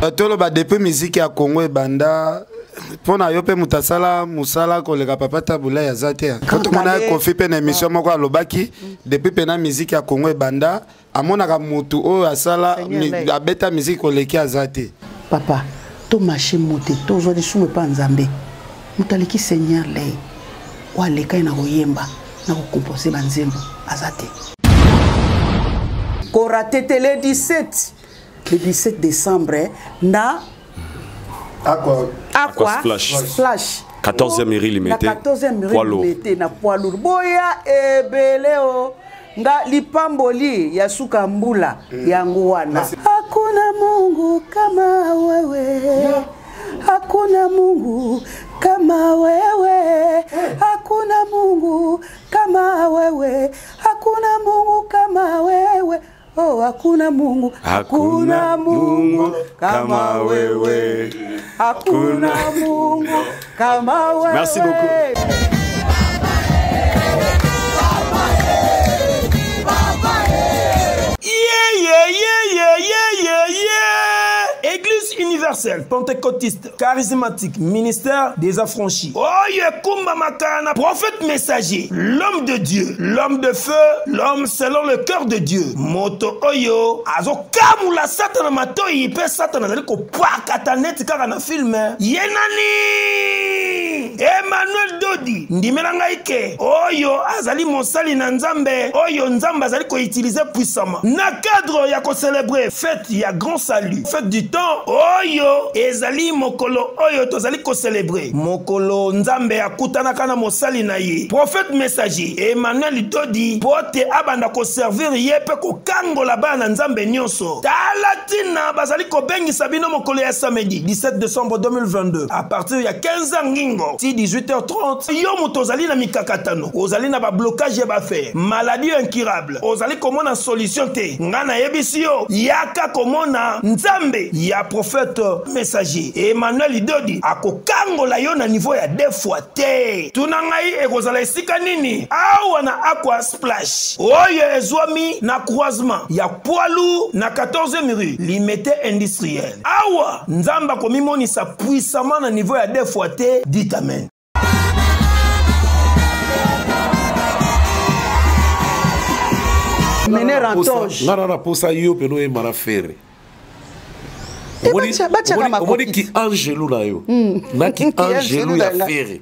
Euh, toloba depuis musique ya congo ebanda mpo na yo mpe moto asala mosala koleka papa tabulai aza te po tomona ye kofi mpe na émission moko alobaki depuis mpena musique ya congo ebanda amonaka motu oyo asala abeta musique koleki aza te papa tomashe mote tozwa lisumu epa nzambe moto aleki seigneur lei oyo alekai na koyemba na kokompose banzembo aza te korate te le 17 le 17 décembre na Aqua, Aqua, Aqua Splash. Splash. 14e mairie limité. Na 14e mairie limité na poids lourd. Boya ebele o. Nga lipamboli ya suka mbula mm. yango wana. Hakuna Mungu kama wewe. Hakuna Mungu kama wewe. Hakuna Mungu kama wewe. Hakuna Mungu kama wewe. Oh, hakuna Mungu, hakuna Mungu kama wewe, hakuna Mungu kama wewe. Merci beaucoup. Yeah, yeah, yeah, yeah, yeah, yeah, yeah. Église universelle, pentecôtiste, charismatique, ministère des affranchis. Oye, Kumba Makana, prophète messager, l'homme de Dieu, l'homme de feu, l'homme selon le cœur de Dieu. Moto oyo, azo kamula satana matoyi pe satana azali kopakata neti kaka na film. Ye nani? Emmanuel Dodi, ndimela ngai ke oyo azali mosali na Nzambe, oyo Nzambe azali koutilize puissamment na cadre ya kocelebre fête ya grand salut, fête du temps oyo ezali mokolo oyo tozali kocelebre mokolo Nzambe akutanaka na mosali na ye prophète messager Emmanuel Dodi mpo te abanda koservir ye mpe kokangola bana na Nzambe nyonso. Tala ntina bazali kobengisa bino mokolo ya samedi 17 décembre 2022 à partir ya 15h ngingo ti 18h30. Yo moto ozali na mikakatano, ozali na bablocage ya baaffaire, maladie incurable, ozali komona solution te, nga nayebisi yo yaka komona Nzambe ya prophète messager Emmanuel Dodi, akokangola yo na niveau ya deux fois te. Tuna ngai ekozala esika nini? Awa na Aqua Splash oyo ezwami na croisement ya poids lourd na 14e rue Limete industriel. Awa Nzambe akomimonisa puissamment na niveau ya deux fois te. Dites amen. Mener en toge. Nga na posa yo peno oyemba na Ferre. Omoni ki angelu na yo na ki angelu ya Ferre.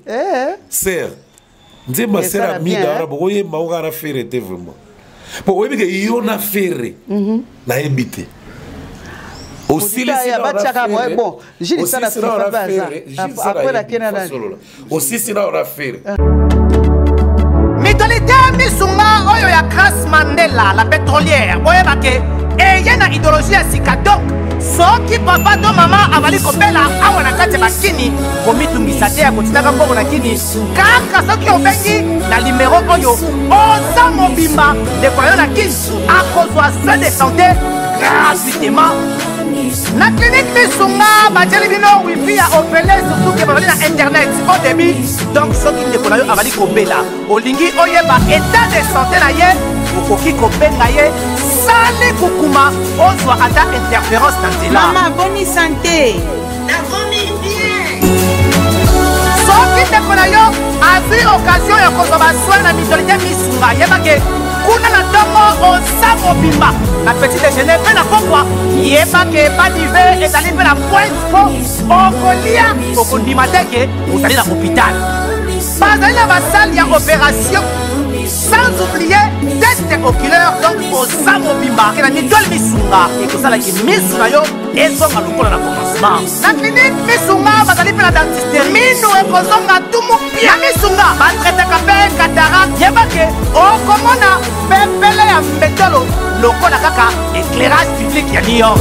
Ser nzemba ser amida wana bokoyemba oka na Ferre te vraiment. Po oyebi ke yo na Ferre nayebi te. Osilisi na wana Ferre. Mutualité misunga oyo ya Grace Mandela la pétrolière, boyeba ke eye na idéologie ya sika. Donc soki papa to mama abali kobela awa na kati ya bakini, komitungisa te ya kotindaka mbongo na kini, kaka soki obengi na limero oyo oza mobimba, ndeko na yo na kini akozwa soin de santé gratuitement. Na clinique misunga batieli bino wifi ya ofele, surtout ke bazali na internet au débit. Donc soki ndeko na yo abali kobela, olingi oyeba état de santé na ye, okoki kobenga ye sali kukuma, ozwa ata interférence na nzela. Mama, boni santé? Nakomi bien. Soki ndeko na yo azwi occasion ya kozwa basoin na mutualité misunga, yeba ke kuna na ntongo oza mobimba na petit déjeuner mpe na pokwa, yeba ke badive ezali mpe na pointe, mpo okolia okondima te ke ozali na hôpital. Bazali na basale ya opération, sans oublier test oculaire. Donc oza mobimba ke na mutuelle misunga ekosalaki misu na yo ezonga lokola na commencement. Na clinique misunga bazali mpe na dentiste, minu ekozonga tumu pia. Na misunga batraitaka mpe cataracte, yeba ke okomona pepele ya mbetolo lokola kaka éclairage public ya New York.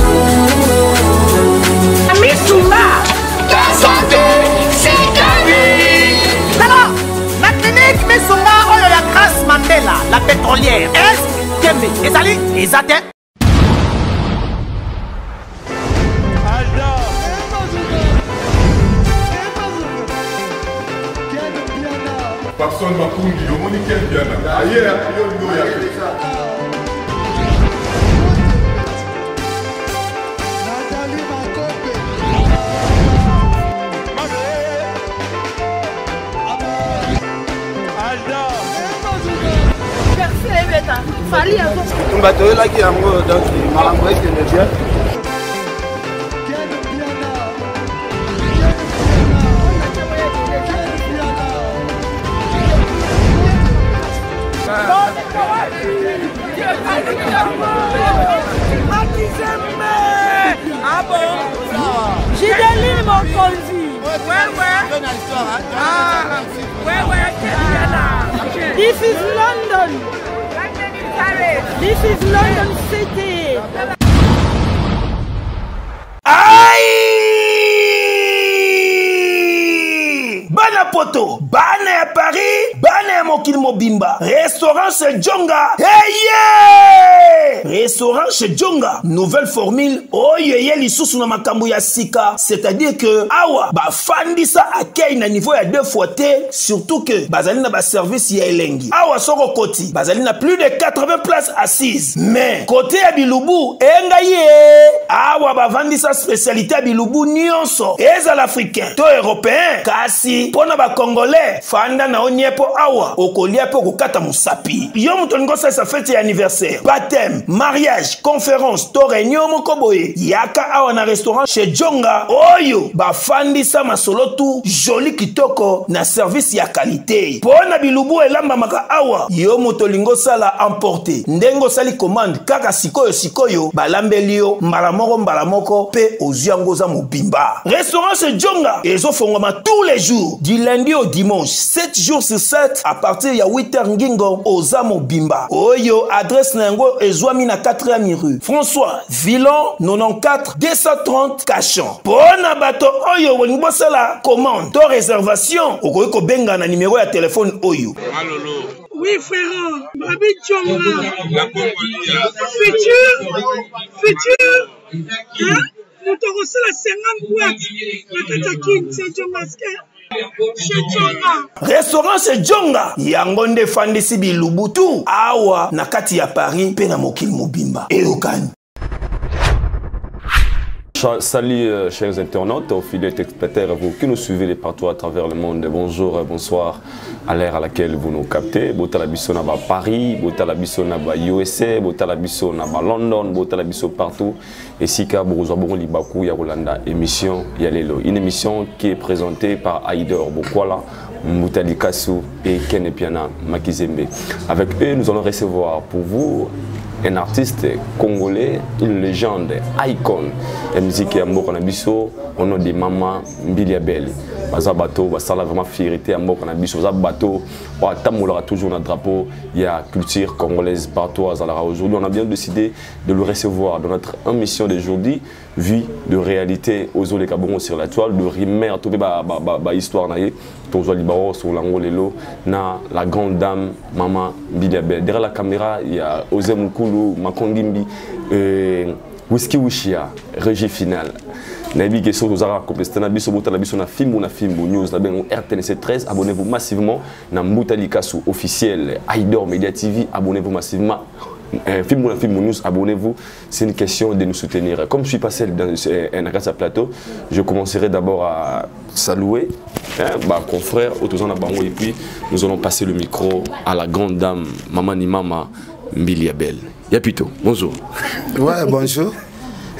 Misunga santé c'est tala na clinique misunga oyo ya Grace Mandela la pétrolière, est tembe ezali eza te. Papson Makungi, omoni Ken Mpiana aye yo ndo ya Fally azo Tumba toyelaki yango donc makambo ekende bien. Gideline Mokonzi. This is London. This is London City. Aïe Bana poto, bana ya Paris, bana ya mokili mobimba. Restaurant chez Djonga. Hey yeah! Restaurant chez Djonga, nouvelle formule oyo eye lisusu na makambo ya sika, c'est-à-dire que awa bafandisa accueil na niveau ya deux fois te, surtout que bazali na ba service ya elengi. Awa soko koti, bazali na plus de 80 places assises. Mais côté ya bilubu engai ye awa bavandisa spécialité ya bilubu nyonso, ezala africain to européen, kasi mpo na bacongolais fanda na yo nie mpo awa okolia mpe okokata mosapi. Yo moto olingi osalisa fete ya anniversaire, baptême, mariage, conférence to réunion moko boye, yaka awa na restaurant chez Djonga oyo bafandisa masolo tu joli kitoko na service ya qualité. Mpo na bilubu elambamaka awa, yo moto olingi osala emporte, ndenge osali commande kaka sikoyo sikoyo balambeli yo mbala moko mbala moko mpe ozwi yango oza mobimba. Restaurant chez Djonga ezofongwama tous les jours du lundi au dimanche 7 jours sur 7 à partir ya 8h ngingo oza mobimba. Oyo adresse na yango ezwami na 4e rue François Villon 94 230 Cachan. Mpo na bato oyo bolingi bosala commande to réservation, okoki kobenga na numero ya telefone oyo. Oui, frère, Babi Djonga. Futur, futur, hein? Moto akosala 50 boîte na kati ya Kin, c'est Djonga. Chez Djonga. Restaurant chez Djonga, yango nde efandisi bilubu tu awa na kati ya Paris mpe na mokili mobimba. Eyokani. Salut chers internautes, aux fidèles spectateurs, vous qui nous suivez de partout à travers le monde, bonjour, bonsoir à l'heure à laquelle vous nous captez. Botala biso na ba Paris, botala biso na ba USA, botala biso na ba London, botala biso partout. Et sika bokozwa bongo libaku ya kolanda émission ya lelo. Une émission qui est présentée par Aïdor Bokwala, Mboutali Kassou et Ken Piana Makizembe. Avec eux, nous allons recevoir pour vous un artiste congolais, une légende, icône ya musique ya mboka na biso, au nom de Mama Mbilia Bel. Baza bato, basala vraiment fierté ya mboka na biso, baza bato, oyo atambolaka toujours na drapeau ya culture congolaise partout azalaka. Aujourd'hui, on a bien décidé de le recevoir dans notre émission d'aujourd'hui, vie de réalité aux Oleka Bongo sur la toile, de rimer, tout ba, ba, ba, ba histoire na ye, tozwa libaro sur lango lelo, na la grande dame Mama Mbilia Bel. Derrière la caméra, il y a Osé Mukulu, Makongimbi, Whisky Wishia, régie finale. Nayebi ke soki tozalaka complicité na biso, botala biso na Fimbu na Fimbu News, na bengo RTNC 13, abonnez-vous massivement na Mbuta Likasu officiel, Aïdor Media TV, abonnez-vous massivement. Fimbu na Fimbu News, abonnez-vous, c'est une question de nous soutenir. Comme je suis passé dans un grâce à plateau, je commencerai d'abord à saluer, hein, bah, confrère Otozan Bango, et puis nous allons passer le micro à la grande dame, Mama ni Mama Mbilia Bel. Yapito, bonjour. Ouais, bonjour.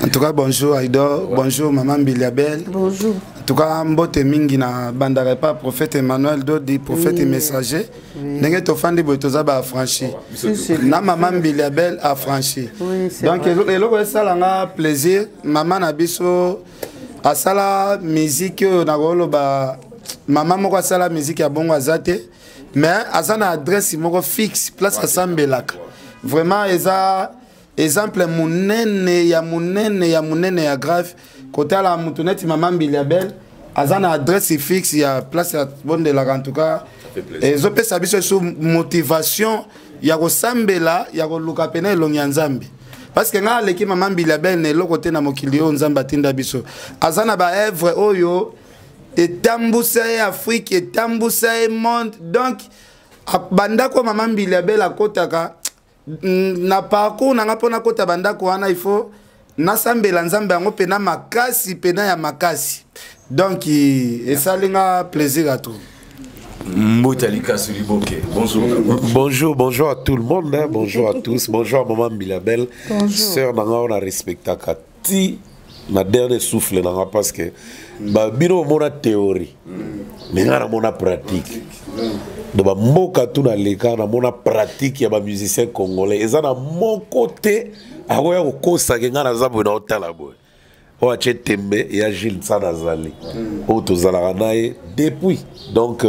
En tout cas, bonjour Aïdor, ouais. Bonjour Maman Mbilia Bel. Bonjour. En tout cas, mbote mingi na bandare pa prophète Emmanuel Dodi, prophète oui. messager. Oui. Ndenge tofandi boye toza ba affranchi. Si, si. Na Maman Mbilia Bel affranchi. Oui, c'est Donc, vrai. eloko esalanga plaisir, maman na biso asala musique oyo nakoloba mama moko asala musique ya bongo aza te, mais aza na adresse moko fixe place asambelaka. Vraiment eza exemple munene ya munene ya munene ya grave kotala mutu neti Mama Mbilia Bel aza na adresse fixe ya place ya bondelaka. En tout cas, ezopesa biso esu motivation ya kosambela, ya koluka pene elongi ya Nzambe. Parce que nga aleki Mama Mbilia Bel na eloko te na mokili oyo Nzambe atinda biso. Aza na ba œuvre oyo etambusa ye Afrique, etambusa ye monde. Donc bandako Mama Mbilia Bel akotaka na parcours nanga mpona kota bandako wana, il faut nasambela Nzambe yango pena makasi, pena ya makasi. Donc esali nga plaisir à tout. Mbuta Likasu Liboke, bonjour. Bonjour, bonjour à tout le monde, hein. Bonjour à tous, bonjour à maman Mbilabel, sœur na nga on a respectaka ti na dernier souffle na nga parce que ba bino mona théorie mais nga na mona pratique. Donc ba mboka tout na leka na mona pratique ya ba musicien congolais eza na moko te akoya kokosa ke nga naza boye na otala boye. Oyo atie tembe ya Gilles Nsana azali oyo tozalaka na ye depuis. Donc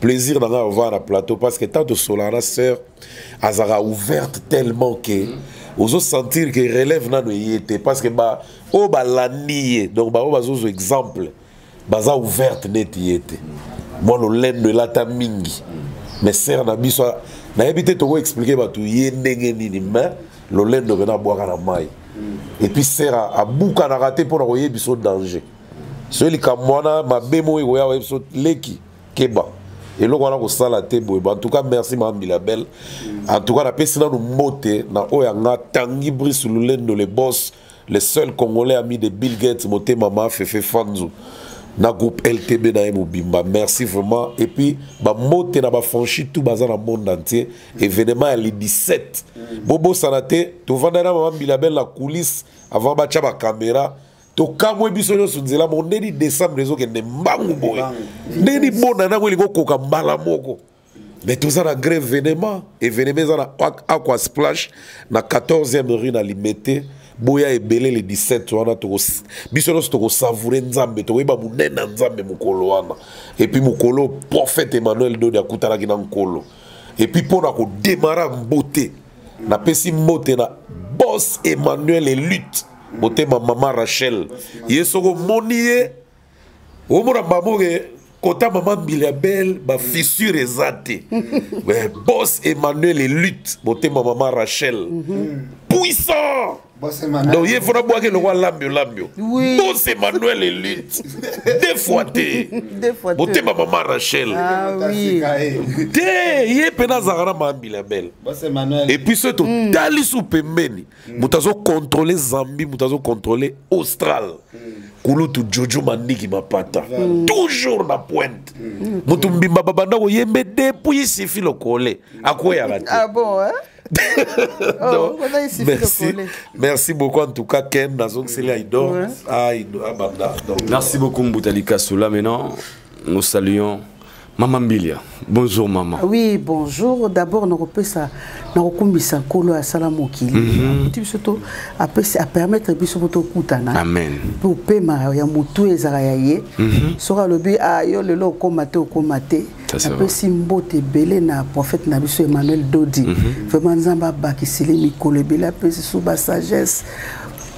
plaisir na nga avoir na plateau parce que tant tosolaka na sœur azalaka ouverte tellement que ozo sentir que relève nano eye te parce que ba oyo balandi ye, donc ba oyo bazozwa exemple baza ouverte neti ye te. Mwa lolendo elata mingi mais sœur na biso nayebi te toko expliquer bato ye ndenge nini, mais lolendo mpe nabwaka na mai. Et puis sœur abukanaka te mpona koyebi biso danger. Soki likambo wana mabe moko ekoya koyebi biso leki keba eloko wana kosala te boye. En tout cas merci Mama Mbilabel. En tout cas napesi nanu mbote na oyo ya nga Tanguy Brice Lulendo, le boss, le seul Congolais ami de Bill Gates, motema ma Fefe Fanzu na groupe LTB na ye mobimba. Merci vraiment. Et puis ba mbote na ba franchi tout baza na monde entier. Événement ya le 17. Bobosana te, tovanda na Mama Mbilabel na coulisse avant batia ba caméra. Tokamwe biso nyonso nzela mo ndeni décembre ezokende mbangu boye. Ndeni bona nango elingi kokoka mbala moko. Mais toza na grand événement. Événement eza na Aqua Splash na 14e rue na Limete. Boya ebele le 17 wana biso nyonso tokosavoure Nzambe, tokoyeba monene na Nzambe mokolo wana. Et puis mokolo prophète Emmanuel Dodi akutanaki na nkolo. Et puis mpona kodémarrer mbote, napesi mbote na boss Emmanuel Elute, motema mama Rachel. Ye soko moni ye, omona mamoke kota mama Mbilabel ba fissure eza te. Ouais, boss Emmanuel Elute, motema mama Rachel. Puissant. Boss Emmanuel. Donc, il faut boire le roi Lambio Lambio. Oui. Boss Emmanuel Elite. Deux fois T. Deux fois T. Motema mama Rachel. Ah oui. T, il est pena zara mama Mbilabel. Boss Emmanuel. Et puis ce to tali sous pembeni. Mutazo contrôler Zambie, mutazo contrôler Austral. Kulutu Jojo Mandiki mapata. Toujours na pointe. Mutu mbimba babanda ko yembe depuis sifi lokole. Akoya la te. Ah bon hein? Oh, Donc, on a ici merci. fait le collet. Merci beaucoup en tout cas Ken Nazong Sele Aïdor. Ouais. Aïdor, Abanda. Donc, merci beaucoup Mbuta Likasu. Là maintenant, nous saluons Maman Mbilia. Bonjour maman. Oui, bonjour. D'abord, nous repesa na rokumbisa nkolo ya sala mokili. Kuti biso to apesi a permettre biso to kutana. Amen. Po pema ya mutu ezala ya ye. Soka lobi a yo lelo okoma te okoma te. Ça, c'est vrai. Apesi mbote ebele na prophète na biso Emmanuel Dodi. Vraiment Nzambe abakiseli mikolo ebele, apesi so ba sagesse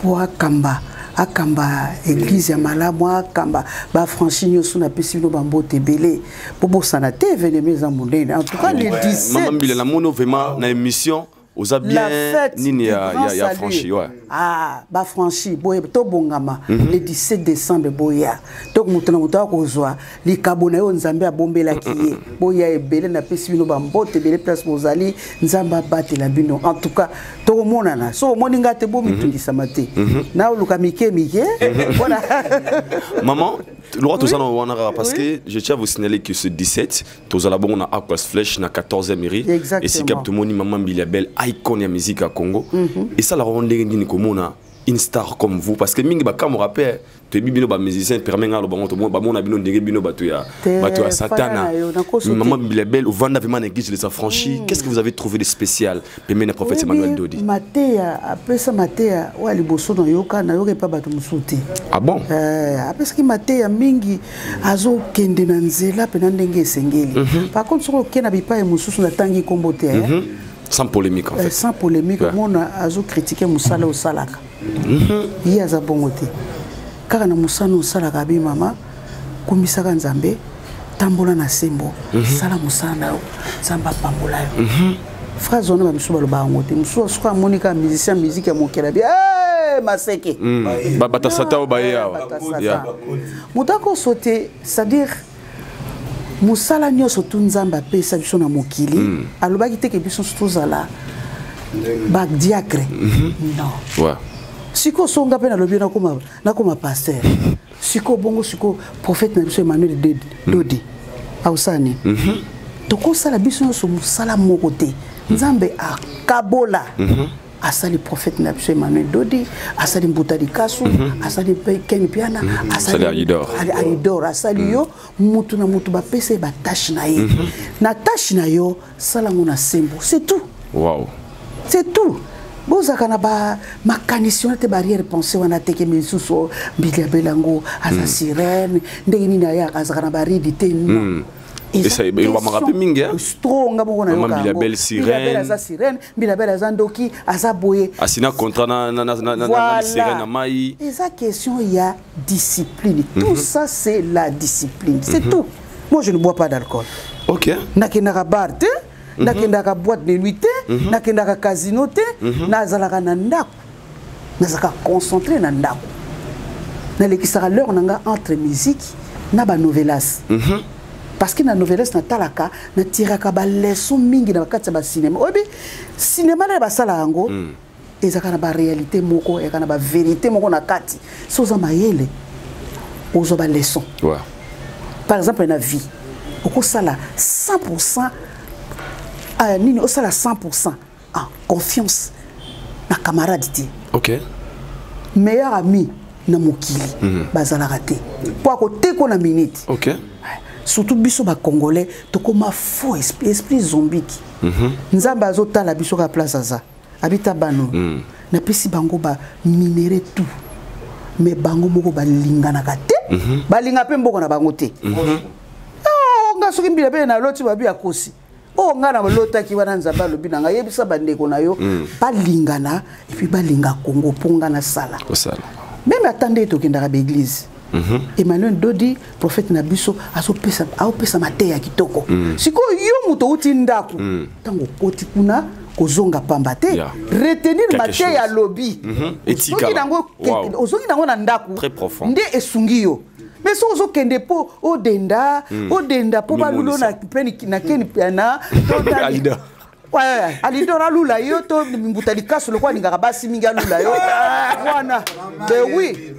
po akamba. Akamba église ya malamu, akamba ba franchi nyonso na pesi bino ba mbote ebele. Po bosana te événement eza monene. En tout cas, le 17. Maman Mbila, na mono vraiment na émission oza La bien fête nini du grand ya salut. franchi, ouais. Ah, ba franchi, boye to bongama le 17 décembre boya. Donc mutu na mutu akozwa likabo na yo Nzambe abombelaki ye. Boya ebele na pesi bino ba mbote ebele place bozali, Nzambe abatela bino. En tout cas, to monana. So omoni nga te bo mitungisa te. Na oluka mike mike. Voilà. Maman, le roi tozala wana kaka parce que je tiens à vous signaler que ce 17 tozala bongo na Aquas Flèche na 14e rue. Exactement. Et si cap tomoni Maman Mbilia Bel icône ya musique à Congo. Et ça la ronde ndenge nini komona une star comme vous parce que mingi ba kam rappel to bino ba musicien permet nga lo bango to ba mona bino ndenge bino bato ya Te, bato ya fana satana. na yo, nakoso te. Maman Mbilia Bel ovanda vraiment na église les affranchis. Qu'est-ce que vous avez trouvé de spécial pembeni na prophète Oyebi, Emmanuel Dodi? Mateya apesa mateya oyo ya liboso na yoka, na yoka epa bato mosusu te. Ah bon? Apesaki mateya mingi, azokende na nzela mpe na ndenge esengeli. Par contre, soki okende na bipai mosusu natangi nkombo te, hein. Sans polémique en fait. Sans polémique, mona azo critiquer musala osalaka. Ye aza bongo te. Kaka na musala osalaka bi mama, kumisaka Nzambe, tambola na sembo, sala musala na yo, Nzambe apambola yo. Phrase wana ba misusu baloba yango te. Mosusu soki amoni kaka musicien, musique ya mokela bi, hey, maseke. Bata sata oyo baye awa. Bata sata. Yeah. Moto akosote, c'est-à-dire mosala nyonso tu Nzambe apesa biso na mokili, alobaki te ke biso nyonso tozala ba diacre. Non. Sikoyo songa mpe nalobi nakoma pasteur. Sikoyo bongo sikoyo prophète na biso Emmanuel Dodi. Akosala nini? Tokosala biso nyonso mosala moko te. Nzambe akabola. Asali prophète na biso Emmanuel Dodi, asali Mbuta Likasu, asali mpe Ken Piana, Asali Alidor. Alidor, asali yo, mutu na mutu bapesa ye batashe na ye. Na tashe na yo, sala yango na sembo, c'est tout. Wow. C'est tout. Bozalaka na ba makanisi wana te, barrière pensée wana teke misusu oyo, Mbilia Bel yango aza sirène, ndenge nini ayaka azalaka na baridi te, non. Et ça, elobamaka mpe mingi, hein? Trop, nga moko Maman nayoka Mbilia yango. Bel Mbilia sirène. Bel aza sirène, Mbilia Bel aza ndoki, aza boye. Asina contrat na Voilà. sirène na mai. Eza question ya discipline. Tout ça, c'est la discipline, c'est tout. Moi, je ne bois pas d'alcool. Nakendaka bar te, nakendaka boîte de nuit te, nakendaka casino te, nazalaka na ndako, nazalaka concentré na ndako, nalekisaka l'heure na nga entre musique na banovelas, parce que na novelas natalaka, natiraka baleson mingi na bakati ya bacinema. Oyebi cinéma na basala yango, ezalaka na baréalité moko, ezalaka na bavérité moko na kati. So oza mayele, ozwa baleson. Par exemple, na vie okosala 100%, nini, osala 100% en confiance na camarade te. Meilleur ami na mokili bazalaka te, mpo akoteko na minute. Surtout biso bacongolais, tokóma faux esprit, esprit zombiki. Nzambe azotala biso ka place aza abita bano, napesi bango baminerais tout, mais bango moko balinganaka te, balinga mpe mboka na bango te. Oh, nga soki Mbila mpe naloti babi akosi oyo ngai nalotaki wana, Nzambe alobi na ngai: yebisa bandeko na yo balingana, et puis balinga Kongo, mpo nga nasala. Kosala. Même ata nde tokendaka baeglise, Emmanuel Dodi, prophète na biso, azopesa, aopesa mateya ya kitoko. Sikoyo yo moto outi ndako, ntango okoti kuna, kozonga pamba te. Retenir Quelque mateya chose. alobi. Etikala. Ozongi nango. Ozongi nango na ndako. Très profond. Nde esungi yo. Mais soki ozokende mpo odenda, odenda mpo balulo Omimonisa. na peni na keni na to nani. Alidor. Ouais, Alidor alula yo, to Mbuta Likasu lokola alingaka basi mingi alula yo wana, ben oui,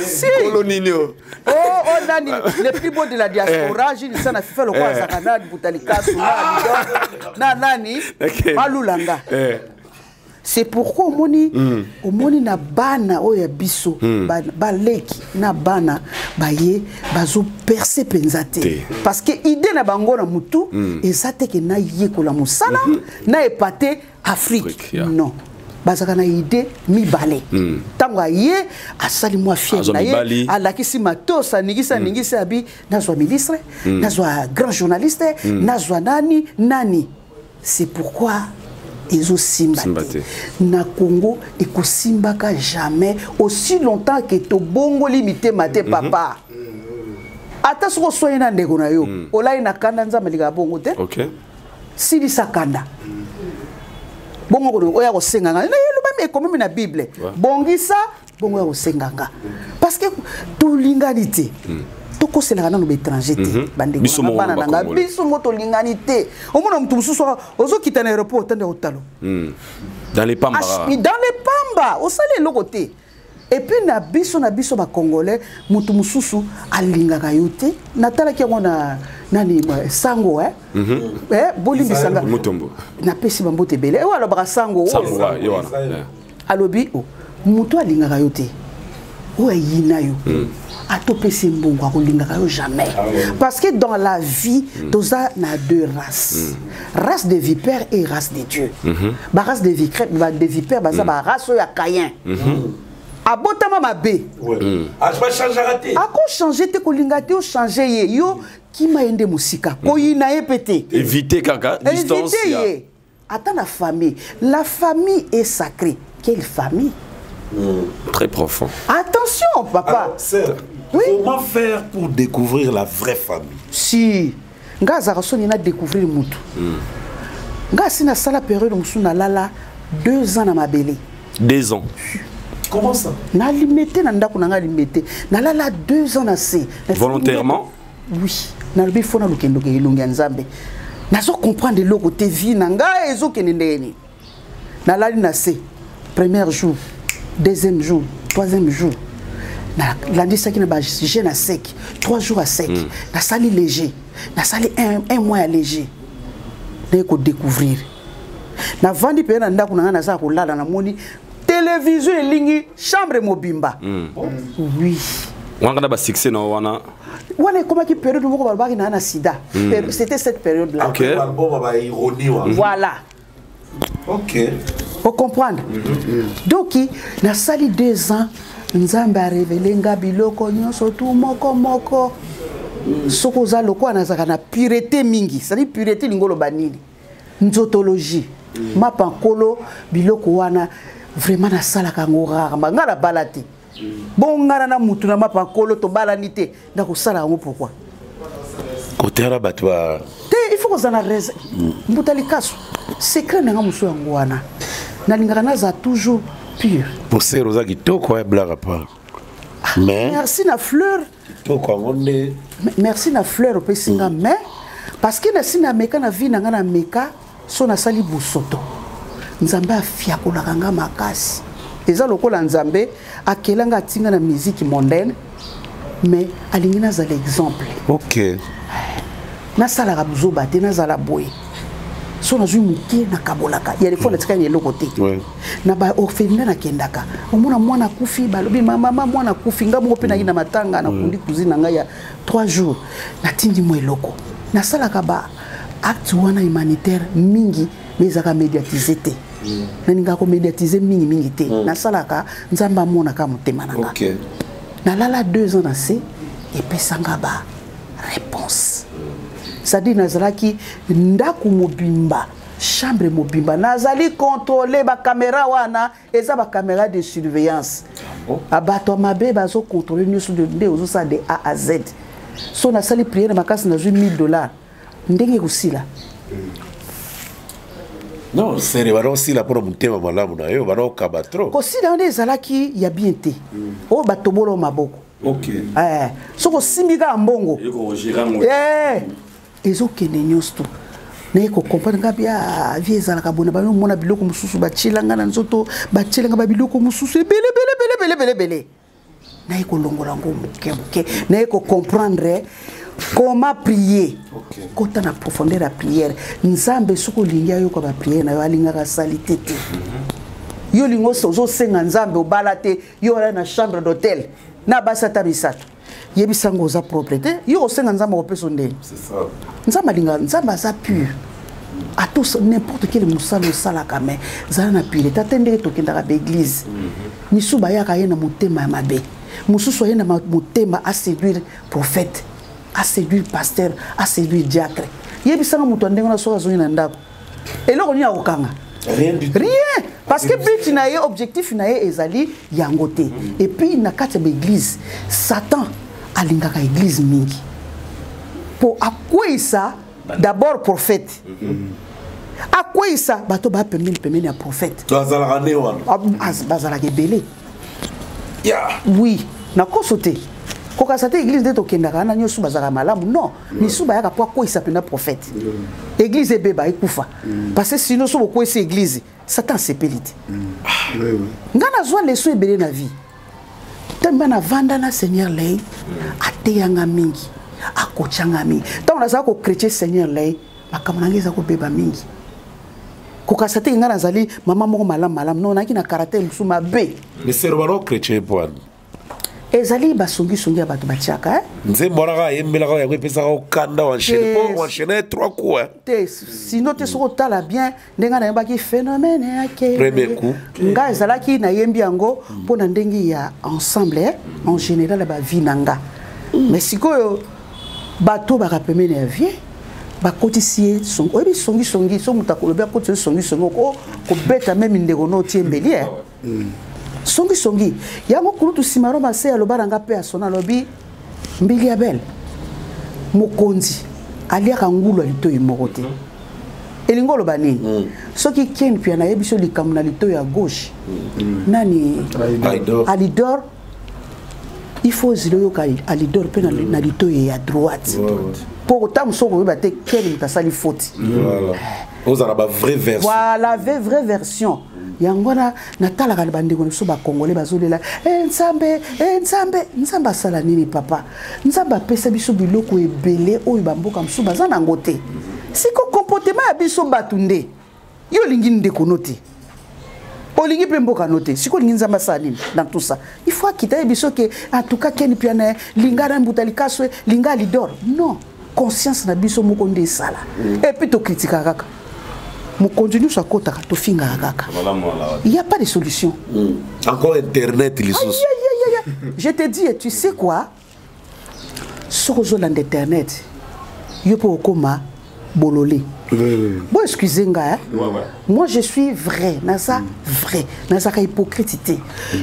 si. Kolo nini o? Oh, nani, le plus beau de la diaspora, Gilles Sana Fifa, lokola azalaka na Mbuta Likasu, na Alidor na nani, balulanga. C'est pourquoi omoni na bana oyo ya biso, baleki na bana baye bazoperce mpenza te, Te. parce que idée na bango na mutu eza te ke nayekola mosala na epate Afrique. Afrique, yeah. Non, bazalaka na idée mibale. Ntango aye asali mwa fiere Azwa na ye, mibali. alakisi matos, aningisi, aningisi, abi nazwa ministre, nazwa grand journaliste, nazwa nani nani. C'est pourquoi ezosimba Simba te te. Na Congo, ekosimbaka jamais aussi longtemps ke tobongoli mitema te. Papa, ata soki oswani na ndeko na yo, olai na kanda, Nzambe alingaka bongo te. Silisa kanda bongo kono oya kosenga nga, elobami, ekomami na Bible. Bongisa bongo oya kosenga nga, parce que tolingani te. Tokoselaka nano baétranger te, bandeko Biso na nga, moko bana na nga. Bacongolais. Biso ngo tolingani te. Omona motu mosusu ozokita na aéroport, otande otalo. Dans les pamba. Dans les pamba, osali eloko te. Et puis na biso bacongolais, motu mosusu alingaka yo te. Natalaki yango na nani, sango, eh? Eh, bolimbisanga. Mutombo. Napesi bambote ebele oyo alobaka sango oyo. Sango wa ye wana. Alobi o moto alingaka yo te, oyo ayina yo, atopesi mbongo, akolingaka yo jamais, parce que dans la vie toza na deux races: race de vipère et race de Dieu. Barace de vipère, de vipère baza barace oyo ya Caïn, abotama mabe. Bachangeaka te. Akochange te, kolinga te, ochange ye, yo kima ye nde mosika, koyina ye mpe te. Éviter kaka distance. Éviter ye. Ata na famille, la famille est sacrée. Quelle famille? Très profond. Attention, papa. Alors, sœur, Oui. comment faire pour découvrir la vraie famille? Si nga azalaka soni na découvrir mutu, nga asi nasala période mosusu, nalala 2 ans na mabele. 2 ans. Comment ça? Nalimete na ndako na nga, limete, nalala 2 ans na se. Volontairement? Oui, nalobi fo nalukendoke elongi ya Nzambe, nazo comprendre eloko te, vie na ngai ezokende ndenge nini. Nalali na se, premier jour, deuxième jour, troisième jour. Nalandisaki na bajeune à sec, 3 jours à sec. Nasali léger, nasali un mois ya léger, naye kodécouvrir. Navandi mpe na ndako na ngai, naza kolala, namoni télévision elingi chambre mobimba. Oui. Wana kaka basuccès na wana? Wana ekomaki période moko balobaki naa na sida. C'était cette période là. Album ya baironie wana. Voilà. Ocomprendre? Donc nasali 2 ans, Nzambe arévéler nga biloko nyonso tu moko moko. Soki oza lokola nazalaka na pureté mingi, c'est-à-dire pureté elingi oloba nini? Nzotologie, mapa nkolo, biloko wana vraiment nasalaka yango rarement. Nga nabala te, bongana na mutu na mapa nkolo, tobalani te, ndakosala yango pourquoi? Kote wana bato ba Te, il faut kozala na raison. Mbuta likaso, secret na nga mosu yango wana, nalingaka nazala toujours pure. Posere oza kitoko ya blague part, mais Merci na fleur. Kitoko yango nde. Merci na fleur opesi nga, mais parce que nasi nameka na vie na nga, nameka so nasali bosoto, Nzambe afiakolaka nga makasi. Eza lokola Nzambe akela nga, atinga na musique mondaine, mais alingi nazala exemple. Nasalaka buzoba te, nazala boye. So nazwi moke, nakabolaka. Ya defo natikali na eloko te. Na baorphelinat nakendaka, omona mwana akufi, balobi: "Mama, mwana akufi." Nga moko mpe naki na matanga, nakundi cousine na ngai ya 3 jours, natindi mwa eloko. Nasalaka ba acte wana humanitaire mingi, mais ezalaka médiatise te. Nalingaka komédiatise mingimingi te. Nasalaka, Nzambe amonaka motema na nga. Nalala 2 ans na se, epesanga ba réponse, c'est-à-dire nazalaki ndako mobimba, chambre mobimba nazali contrôle. Bacaméra wana eza bacaméra de surveillance. Bato ya mabe bazocontrôle nyonso nde ozosala de A à Z. So nasali prière makasi, nazwi 1000 $, ndenge ekosila. Non, sere banaosila mpona motema malamu na yo, banaokaba trop. Kosila wana ezalaki ya bien te, oyo batobola maboko. Soki osimbi kaka mbongo, ezokende nyonso tu. Naye kocomprendre nga bia vie ezalaka boye. Na bamomona biloko mosusu batielanga na nzoto, batielanga babiloko mosusu ebele ebele ebele ebele ebele ebele. Naye kolongola yango moke moke, naye kocomprendre comment prier, kota na profondeur ya prière. Nzambe soki olingi ayoka baprière na yo, alingaka asali te te. Yo olingi ozosenga Nzambe obala te, yo wana na chambre d'hôtel na basi ata misato, yebisango oza propre te. Yo osenga Nzambe akopesa ndeni? Nzambe alinga, Nzambe aza pur. Ato n'importe quel mosala osalaka, mais zala na pureté. Ata ndenge tokendaka baéglise, misusu bayaka ye na motema ya mabe, mosusu aye na motema aséduire prophète, aséduire pasteur, aséduire diacre. Yebisanga, moto ya ndenge wana soki azongi na ndako, eloko nini akokanga? Rien du tout. Rien, parce que but na ye, objectif na ye ezali yango te. Et puis na kati ya baéglise, Satan alingaka église mingi mpo akweyisa d'abord prophète, akweyisa bato baya pembeni pembeni ya prophète. Azalaka nde wana? Bazalaka ebele. Oui, nakoso te kokasa te. Église nde tokendaka wana nyonso bazalaka malamu? Non, misusu bayaka mpo akweyisa mpenza prophète, église ebeba, ekufa, parce que sinon so bokweyisi église, Satan asepeli te. Nga nazwa leçon ebele na vie. Ntango navanda na Seigneur Lei, ateyanga mingi, akotyanga mingi. Ntango nazala kochrétien, Seigneur Lei, makambo na ngai eza kobeba mingi. Kokasa te ngai nazali mama moko malamu malamu, non, nayaki na caractère mosusu mabe. Mais sero bana chrétien mpo wana? Ezali basongisongi ya bato batiaka, eh? Nzembo wana kaka ayembelaka yango, epesaka okanda, enchaîne po enchaîne trois coups, hein. Te, sinon te. Soki otala bien ndenge nayembaki phénomène yake, Premier coup. Ngai ezalaki nayembi yango mpo na ndenge ya ensemble, eh? En général ya bavie na nga. Mais sikoyo bato baka pembeni ya vie bakotisi ye songi. Oyebi songisongi, so moto akolobi akotisi ye songisongi, oko kobeta meme ndeko no otie mbeli, eh? Songisongi yango, kulutu Simaro Mase aloba na nga mpe asona, alobi: "Mbili ya bele, mokonzi aliaka ngulu ya litoi moko te." Elingi oloba nini? Soki Ken Pia nayebi so likambo na litoi ya gauche, nani? Alidor. Alidor, il faut ozila oyoka Alidor mpe na litoi ya droite, mpo ntango soki okoyeba te Ken moto asali faute. Voilà, ozala ba vraie version. Voilà, vraie version. Yango wana natalaka bandeko na biso bacongolais bazolela e Nzambe, e Nzambe. Nzambe asala nini papa? Nzambe apesa biso biloko ebele oyo bamboka mosusu baza nango te. Siko comportement ya biso bato nde yo olingi ndeko no te, olingi mpe mboka no te, sikoyo olingi Nzambe asala nini dans tout ça? Il faut akita ye biso ke en tout cas Ken Piana, linga na mbuta likaso, linga lidor. Non, conscience na biso moko nde esala. Et puis tokritikaka kaka mokonzi nyonso akotaka, tofingaka kaka, il y a pas de solution. Encore internet lisusu. Je te dis, tu sais quoi, soki ozolanda internet, yo mpo okóma bololé. Bon, excusez nga, hein? Ouais. Moi je suis vrai, naza vrai, nazaka hypocrite te.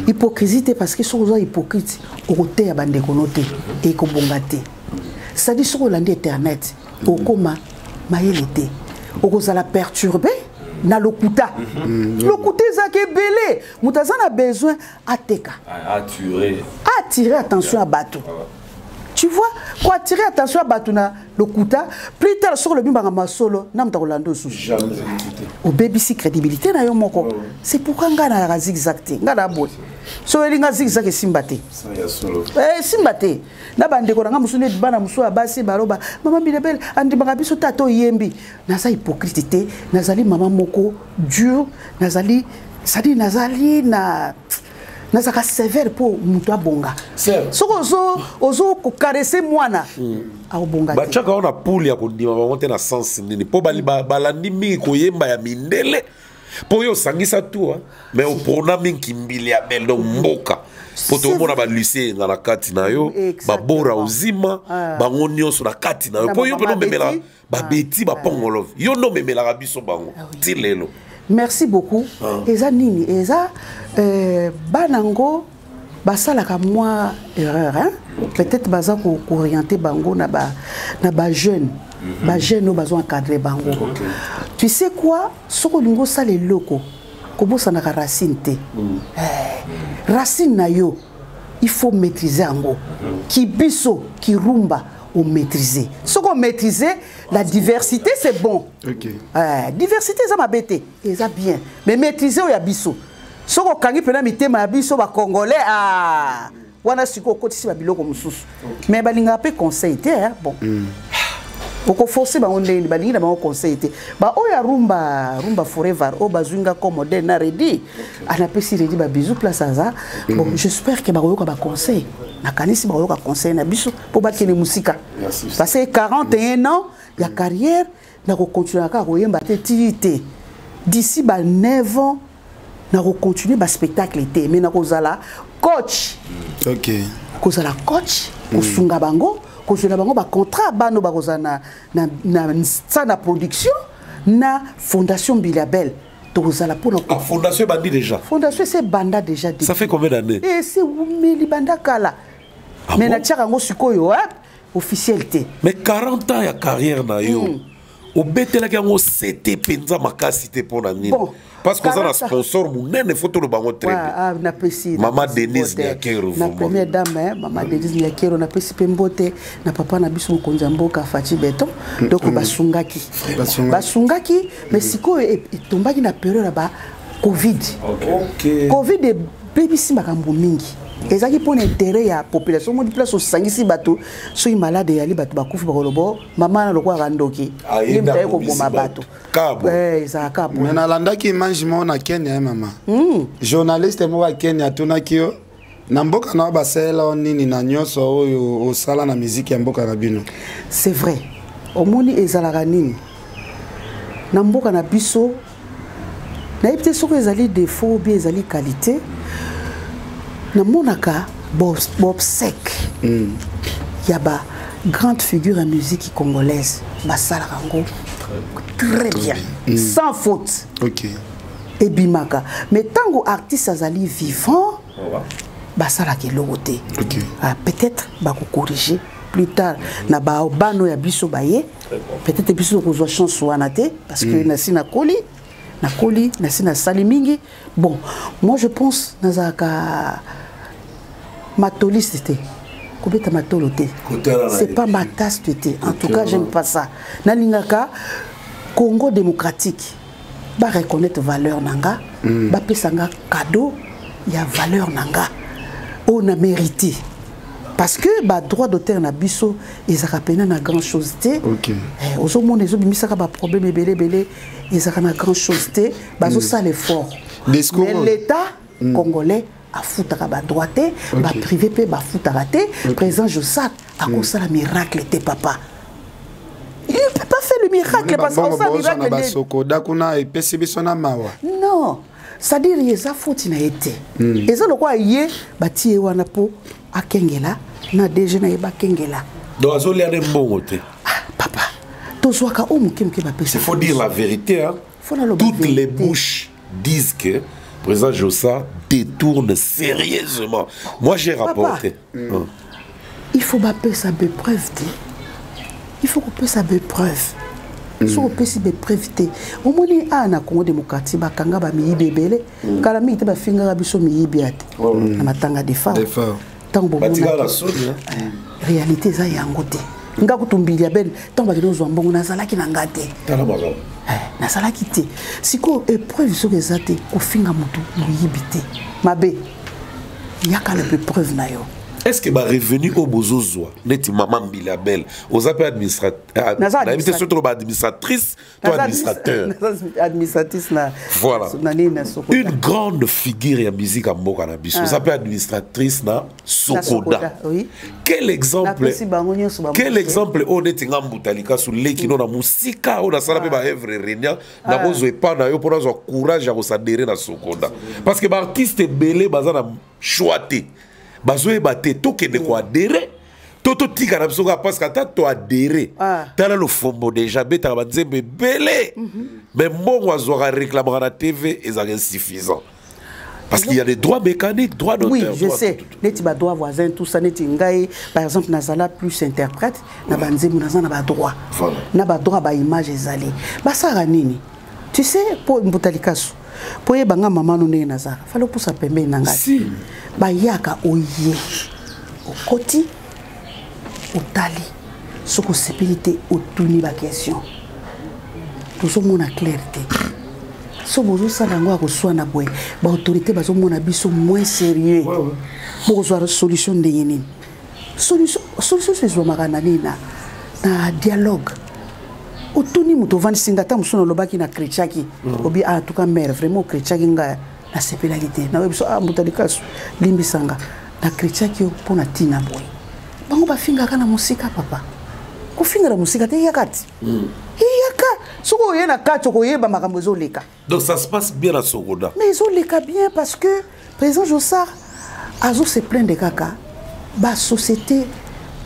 Hypocrisie te, parce que soki oza hypocrite, okoteya bandeko no te, ekobonga te. C'est-à-dire soki olandi internet, okóma mayele te, okozala perturbé na lokuta. Lokuta ezalaka ebele. Moto aza na besoin ateka, attirer attention ya bato, tu vois, koattirer attention ya bato na lokuta. Plus tard, soki olobi mbanga masolo na moto akolanda osusu, obebisi crédibilité na yo moko. C'est pourquoi ngai nayaka zigzag te. Ngai na boye, so oyelinga zigzag, esimba te, esimba te. Na bandeko na ngai mosusu, neti bana mosusu ya basi baloba: "Mama Bilebele andimaka biso te, ata oyembi." Naza hypocrite te, nazali mama moko dur, nazali, c'est-à-dire nazali na, nazalaka sévère mpo moto abonga. Soki ozo kocaresser mwana, akobonga te. Batiaka wana poule ya kondima bango te na sens nini? Mpo balandi mingi koyemba ya mindele, mpo oyo osangisa tu, mais opona mingi mbili ya bele, donc mboka, mpo tokomona balucie yenga na kati na yo, babora ozima bango nyonso na kati na yo, mpo yo mpe nomemela babeti bapongolove, yo nde omemelaka biso bango ti lelo. Merci beaucoup. Eza nini? Eza bana ngo basalaka mwa erreur, hein? Peut-être baza koorienter bango na bajeune, bajeune oyo bazo encadrer bango. Tu sais quoi, soki olingi osala eloko, kobosanaka racine te. Racine na yo, il faut maîtriser yango. Kibiso kirumba, omaîtriser. Soki omaîtriser la diversité, c'est bon. Diversité eza mabe te, eza bien, mais maîtriser oyo ya biso. Soki okangi mpena mitema ya biso bacongolais, ah, wana sikoyo okotisi babiloko mosusu. Mais balingaka mpe conseil te, hein? Bon, okoforcer bango ndenge balingi na bango conseil te. Baoyo ya rumba, rumba forever, oyo bazwi nga comme modèle na Redi, anapesi Redi babisous place aza. Bon, j'espère ke bakoyoka baconseil, nakanisi bakoyoka conseil na biso mpo bakende mosika, parce que 41 ans ya carrière, nakocontinue kaka koyemba te tii te. D'ici ba 9 ans, nakocontinue baspectacle te, mais nakozala coach. Kozala coach, kosunga bango, kozwela bango bacontrat, bano bakozala na, na production na fondation Bilabel, tokozala mpona. Ah, fondation ebandi déjà? Fondation ese ebanda déjà. Ça fait combien d'années? Ese ewumeli, banda kala. Ah, mais bon? Natiaka yango sikoyo officiel te. Mais 40 ans ya carrière na yo, obetelaki yango sete mpenza makasi te, mpo na nini? Bon, parce que oza na 40 sponsor monene, fo toloba yango très bien. Ah, napesi Mama napesi Denise mbote. Nyakero, Na vraiment. première dame, hein, mama Denise Nyakero, napesi mpe mbote na papa na biso, mokonzi ya mboka Fatshi Béton. Donc basungaki. Basungaki. Basungaki, mais sikoyo etombaki na période ya ba Covid. Covid ebebisi makambo mingi. Ezalaki mpona intérêt ya population. Omoni place osangisi bato, soki malade eyali, bato bakufi, bakoloba: "Mama na lokwaka ndoki." Aye. Ye moto aye Ndako koboma bisi bato. Kabo. Eh, ezalaka boye. Me nalandaki image moko na Kenya ye mama. Journaliste moko ya Kenya atunaki yo: na mboka na yo basalela yo nini na nyonso oyo osala na miziki ya mboka na bino? C'est vrai. Omoni, ezalaka nini na mboka na biso, nayebi te soki ezali défaut ou bien ezali qualité. Namonaka baobsèques ya ba grande figure ya musique congolaise, basalaka yango très bien, sans faute. Ebimaka. Mais ntango artiste azali vivant, basalaka eloko te. Ah, peut-être bakocorriger plus tard na babano ya biso baye. Peut-être biso tokozwa chance wana te, parce que nasi nakoli, nakoli, nasi nasali mingi. Bon, moi je pense nazalaka matoliste te, kobeta matolo te, Kotala na c'est ye. pas ma tasse de thé. En tout cas, j'aime pas ça. Nalingaka Congo démocratique bareconnaître valeur na nga. Bapesa nga cadeau ya valeur na nga oyo na mérité, parce que badroit d'auteur na biso ezalaka pena na grand chose te. Ozomona ezobimisaka baproblème ebele ebele, ezalaka na grand chose te. Bazosala effort, Discours mais oyo. l'État congolais afutaka badroit te, baprivé mpe bafutaka te. Président Jossart akosala miracle te, papa. Il ne peut pas faire le miracle parce que bambongo osala bozwa na miracle nde basokoda kuna epesi biso na mawa. Non, c'est-à-dire eza foti na ye te. Eza lokola ye batie ye wana mpo akengela na DG na ye, bakengela. Donc azolia nde mbongo te? Ah, papa, tozwaka oyo moke moke bapesa. Il faut dire la vérité, hein. Faut naloba Toutes les vérité. bouches disent que président Jossart détourne sérieusement. Moi, j'ai Papa. rapporté. Hein. Il faut bapesa bapreuve te, il faut kopesa bapreuve. Soki opesi bapreuve te, omoni awa na Congo démocratique bakanga bamiyibi ebele. Kala mingi te bafingaka biso miyibi ya te na matanga Defao. Defao. Ntango Batikala na bomonaki soni, hein. réalité eza yango te. Nga kutu Mbilia Bel, ntango bakende kozwa mbongo, nazalaki na nga te. Tala makambo. Nazalaki te. Sikoyo épreuve soki eza te, kofinga motu moyibi te mabe, yaka na preuve na yo. Est-ce que barevenu oyo bozozwa neti mama Mbilia Bel, oza mpe Naza nayebi te soki toloba administratrice to administrateur? Naza administratrice na Voilà. na nini, na Sokoda. Une grande figure ya musique ya mboka na biso, oza mpe administratrice na Na Sokoda. Sokoda, oui. Quel exemple Napesi bango nyonso Quel exemple oyo neti nga mbuta likasu leki no na mosika oyo nasala mpe baœuvre renia, nakozwa epa na yo mpo nazwa courage ya koadhérer na Sokoda? Parce que baartiste ebele baza na choix te, bazoyeba te tokende koadhérer to totika na biso kaka, parce que ata toadhérer, tala Lofombo déjà abetaka banzembo ebele, mais mbongo azwaka, réclamaka na TV, ezalaka insuffisant parce qu'il y a des droits mécaniques, droits d'auteur, Oui, je droits sais. tout, tout, tout. Neti badroit voisin, tout ça. Neti ngai par exemple nazala plus interprète na banzembo, naza na badroit na badroit baimage ezali. Basalaka nini? Tu sais, mpo mbuta likasu, mpo oyebanga mama no ndenge nazalaka, fale opusa pembeni na ngai. Si. Bayaka, oye, okoti, otali, soki osepeli te, otuni baquestion. Tozomona clair te. So bozosala yango ya koswana boye, baautorité bazomona biso moins sérieux. Bokozwa solution ndenge nini? Solution so ezwamaka na nini? Na dialogue. Otuni moto, ovandisi nga. Ata mosusu nalobaki na kretiaki, obi ah, en tout cas mare, vraiment okretiaki nga, nasepelaki te. Nayebi biso ah, moto alikasu, limbisa nga, na kretiaki yo mpo na ntina boye. Bango bafingaka na mosika, papa. Kofinga na mosika te, eyaka ti eyaka. Soki oye na kati, okoyeba makambo ezoleka. Donc ça se passe bien à Sokoda? Mais ezoleka bien parce que président Jossart azo se plaindre kaka basociété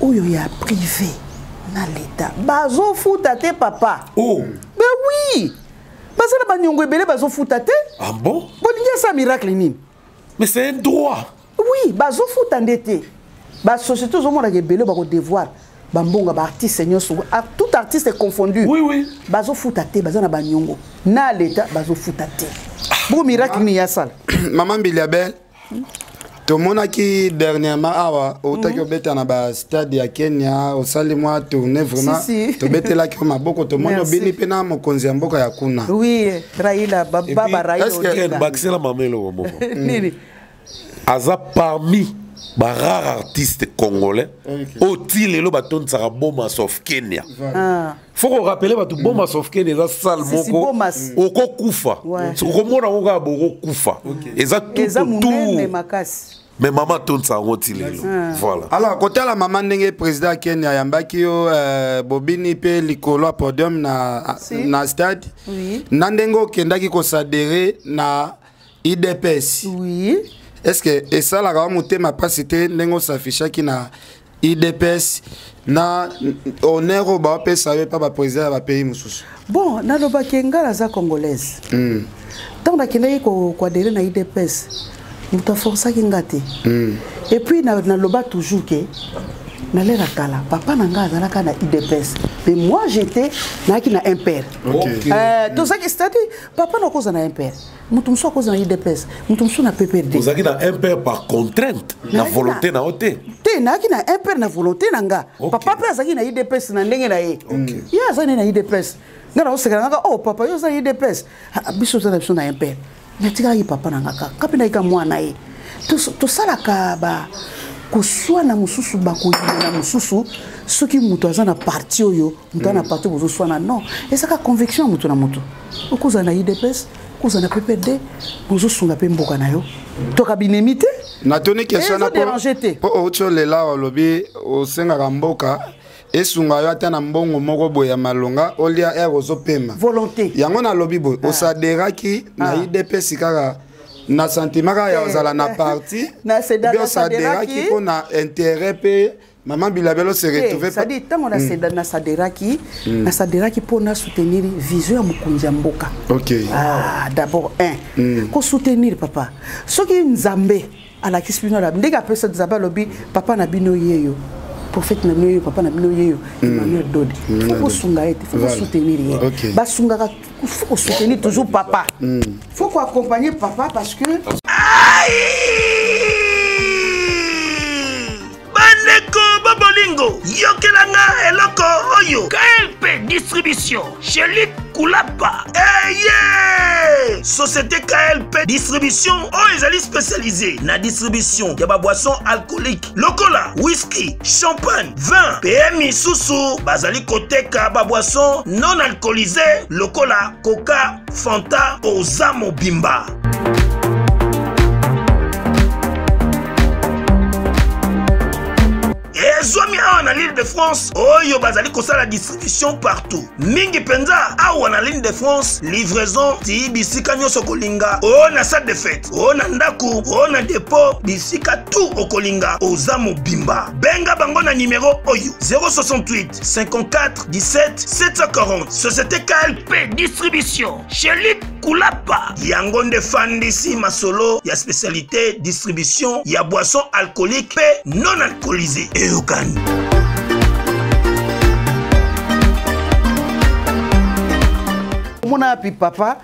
oyo ya privé na l'État bazofuta te, papa. Oh. Ben oui, baza na baniongo ebele, bazofuta te. Ah bon? Bolingi asa miracle nini? Mais c'est un droit. Oui, bazofuta nde te. Basociété ozomonaka ebele bakodevoir bambongo baartiste nyonso, tout artiste confondu. Bazofuta te, baza na baniongo na l'État, bazofuta te. Bo miracle nini yasala? Mama Mbilia Bel, tomonaki dernièrement awa outaki obeta na bastade ya Kenya, osali mwa tournée vraiment. Si, si. Tobetelaki yo maboko, tomoni Merci. obini mpe na mokonzi ya mboka ya kuna. Oui, Raila, baba Raila Est-ce que- Odinga. Bakisela mama eloko moko. Nini? Aza parmi barare artiste congolais oyo ti lelo batondisaka Bomas of Kenya. Faut korappeler bato, Bomas of Kenya eza salle Si, si, moko Bomas. okokufa. Okomona yango kaka bokokufa, eza Eza tout monene autour. makasi. Mais mama atondisa yango ti lelo, voilà. Alors kotala mama ndenge président ya Kenya ayambaki yo, bobini mpe likolo ya podium na, Si. na stade, na ndenge okendaki koadhérer na UDPS, est ce que esalaka wa motema mpasi te ndenge osafishaki na UDPS na honneur oyo baopesa yo epa baprésident ya bapays mosusu? Bon, nalobaki nga naza congolaise. Ntango nakendaki koadhérer na UDPS, moto aforsaki nga te. Et puis naloba toujours ke na l'heure ya kala, papa na nga azalaka na UDPS, mais moi j'étais, nayaki na MPR. Tozalaki, c'est-à-dire papa nakoza na MPR, moto mosusu akoza na UDPS, moto mosusu na PPRD. Ozalaki na MPR par contrainte, na Nayaki volonté na yo te? Te, nayaki na MPR na volonté na nga. Papa mpe azalaki na UDPS na ndenge na ye. Ye azali na UDPS, nga naosekela ngaka: "Oh papa, yo oza na UDPS." Ah, biso oza na biso na MPR. Natikalaki papa na nga kaka, nga mpe nayika mwana ye. Tosalaka ba koswana mosusu, bakoyina mosusu. Soki moto aza na parti oyo, moto aza na parti oyo, bozoswana, non, ezaka conviction ya moto na moto. Okozala na UDPS, okozala na PPD, bozosunga mpe mboka na yo, toka binemi te. Natuni question na Ezoderange te. Mpo outi olela, olobi osengaka mboka esunga yo ata na mbongo moko boye ya malonga olia ere ozopema. Volonté. Yango nalobi boye, osaderaki na UDPS kaka na sentiment kaka ya ozala na parti, bien osaderaki mpo na intérêt mpe mama Bilabelo se retrouve? C'est-à-dire, ntango nasaderaki, nasaderaki mpo na soutenir vision ya mokonzi ya mboka. Ah, d'abord un kosoutenir papa. Soki Nzambe alakisi bino ala ndenge apesa, Nzambe alobi papa na bino yeyo, prophète na bino yeyo, papa na bino yeyo, Emmanuel Dode, faut kosunga ye te, faut kosoutenir ye. Basungaka, faut kosoutenir toujours papa, faut koaccompagner papa parce que Bandeko babolingo, yokelanga eloko oyo. KLP Distribution Shelik Kulapa eye. Société KLP Distribution oyo ezali spécialisé na distribution ya baboisson alcoolique lokola whisky, champagne, vin mpe misusu. Bazali koteka baboisson non alcoolisé lokola coca, fanta. Oza mobimba. Ezwami awa na l'Île de France oyo bazali kosala distribution partout, mingi mpenza awa na l'Île de France. Livraison ti bisika nyonso okolinga, oyo na salle de fête, oyo na ndako, oyo na dépôt, bisika tout okolinga. Oza mobimba, benga bango na nimero oyo: 068 54 17 740. Société KLP Distribution Shelik Kulapa, yango nde fandisi masolo ya spécialité distribution ya boisson alcoolique mpe non alcoolisé. Eyokani. Omona yapi papa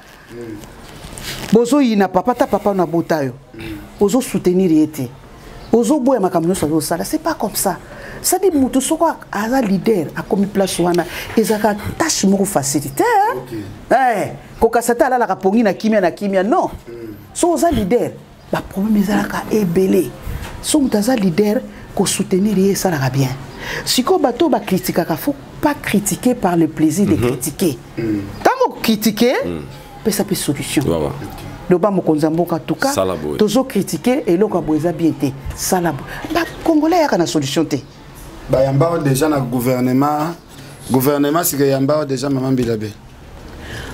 bozoyina papa, ta papa na bota yo, ozosoutenir ye te, ozoboya makambo nyonso azosala. C'est pas comme ça. Sadi moto soko aza leader, akomi place wana, ezalaka tâche moko facile te, hein? Eh, kokasa te, alalaka pongi na kimia na kimia, non. So oza leader, baproblème ezalaka ebele. So moto aza leader, kosoutenir ye esalaka bien. Sikoyo bato oyo bakritikaka, faut pas critiquer par le plaisir de critiquer. Ntango critiquer, pesa mpe solution. Loba mokonzi ya mboka, tuka Sala boye. Tozocritiquer eloko ya boye eza bien te, sala boye. Bacongolais ayaka na solution te. Bayamba oyo déjà na gouvernement, gouvernement sika eyamba oyo déjà mama Mbilabe.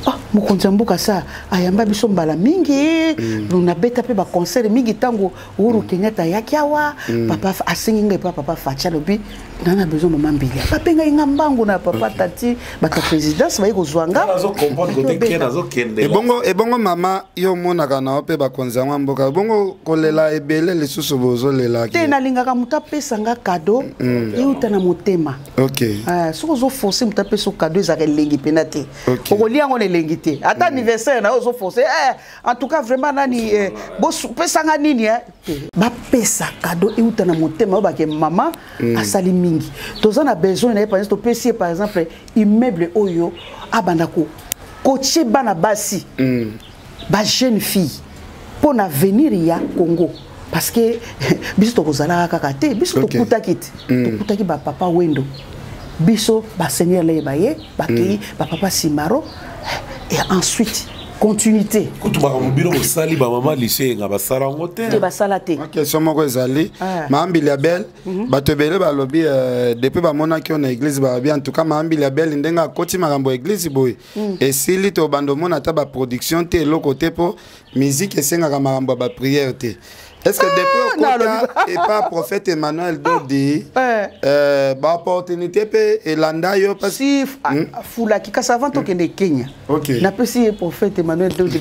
Ah, mokonzi ya mboka sa ayamba biso mbala mingi. Nabeta mpe baconcert mingi. Ntango Uhuru Kenyatta ayaki awa, papa asengi ngai epa papa Faci, alobi nga na besoin mama Mbilia. Babengai nga mbangu na papa tati, bato ya présidence baye kozwa nga. Nazocomprendre kote ken azokende. Ebongo mama, yo omonaka na yo mpe bakonzi yango ya mboka, ebongo kolela ebele lisusu bozolelaki? Te, nalingaka moto apesa nga cadeau euta na motema. Ah, soki ozoforce moto apesa yo cadeau, ezalaka elengi mpena te. Okolia yango na elengi te. Ata anniversaire na yo, ozoforce eh, en tout cas vraiment nani eh, bopesanga nini eh? Te, bapesa cadeau euta na motema oyo bake mama asali mingi, toza na besoin na ye. Par exemple, topesi ye par exemple immeuble oyo abanda ko kotie bana basi, bajeune fille, mpo na avenir ya Congo, parce que biso tokozalaka kaka te. Biso tokutaki te, tokutaki bapapa Wendo, biso baseigneur leye baye bakei, bapapa Simaro et ensuite continuité. Kutu makambo bino bosali, bamama Lise Eyenga basala yango te. Te, basala te. Mwa question moko ezali. Ah. Mama Mbilia Bel, bato ebele balobi depuis bamonaki yo na église, balobi en tout cas mama Mbilia Bel ndenge akoti makambo ya église boye, esili tobanda omona ata baproduction te, eloko te, mpo musique esengaka makambo ya baprière te. Est ce que depuis okota epa prophète Emmanuel Dodi, baopportunité mpe elanda yo? Si, afulaki kasi avant tokende Kenya, napesi ye prophète Emmanuel Dodi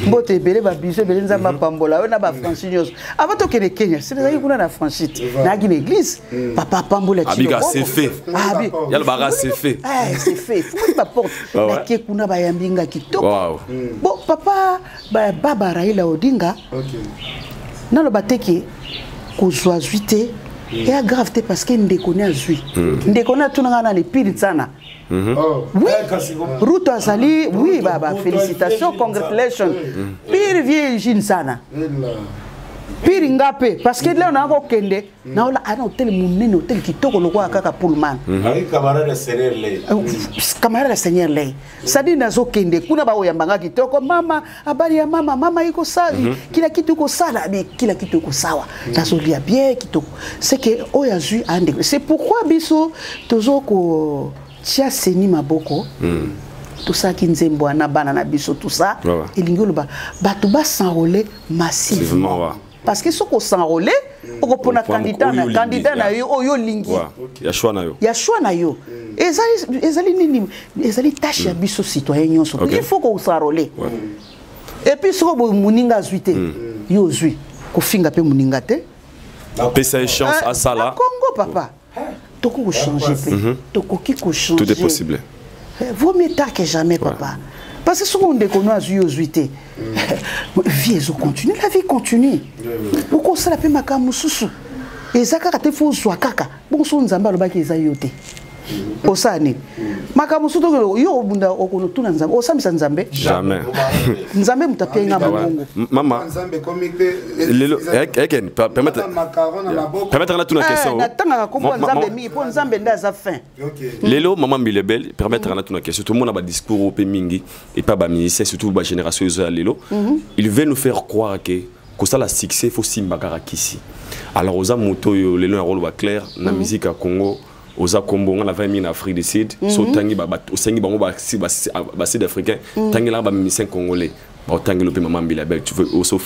mbote ebele, babiso ebele, Nzambe apambola oyo na bafranchi nyonso. Avant tokende Kenya, si nazalaki kuna na franchi te, nayaki na église, papa apambola. Abika, c'est fait. Yalobaka c'est fait. C'est fait, fungoli baporte. Nake kuna, bayambi nga kitoko. Bon, papa baba Raila Odinga, naloba te ke kozwa azwi te, eya grave te, parce que ndeko ne azwi, ndeko ne atunanga nani pili ntsana. Oui, Ruto azali, oui, baba, félicitations, congratulations. Pire vieux Eugene sana. Pire nga pe parce que leo na kokende na ola ana hotel munene, hotel kitoko lokola kaka Pullman. Ayi camarade ya Seigneur Ley. Camarade ya Seigneur Ley. C'est-à-dire nazokende kuna baoyambanga kitoko, mama habari ya mama, mama iko sawa, kila kitu iko sala, mais kila kitu iko sawa. Nazolia bien kitoko. C'est que oyo azwi ande. C'est pourquoi biso tozoko tia seni maboko. Tosalaki nzembo wana bana na biso, tout ça. Elingi oloba bato bas'enrôler massivement. Parce que soki os'enrôler, okopona candidat na candidat na yo oyo olingi. Ya choix na yo. Ya choix na yo. Ezali nini? Ezali tâche ya biso citoyen nyonso. Il faut kos'enrôler. Et puis soki moninga azwi te, yo ozwi, kofinga mpe moninga te. Pesa ye chance asala. Na Congo, papa, tokoki kochanger mpe, tokoki kochanger. Tout est possible. Vaut mieux tard que jamais, papa. Parce que soki ndeko no azwi, yo ozwi te, vie ezocontinue, la vie continue. Okosala mpe makambo mosusu. Eza kaka te fo ozwa kaka bongo. So Nzambe alobaki eza yo te, osala nini? Makambo mosusu toke yo obunda, okonotuna Nzambe, osambisa Nzambe. Jamais. Nzambe moto apia nga mongongo. Mama Nzambe ekomi mpe lelo eken permettre macaron na maboko. Permettre na tuna question. Natangaka kombo ya Nzambe mingi mpo Nzambe nde aza fin. Lelo mama Mbilebel, permettre na tuna question. Tout le monde a ba discours oyo mingi et pas ba musicien, surtout ba génération ezo ya lelo, il veut nous faire croire que kosala succès, faut simba kaka kisi. Alors oza moto oyo lelo ya rôle ba clair na musique ya Congo, oza kombo nga na 20 000 na Afrique du Sud. So otangi osengi bango ba sud africain, tangelaka ba musicien congolais, baotangeli mpe mama Mbilabel, tu veux aussi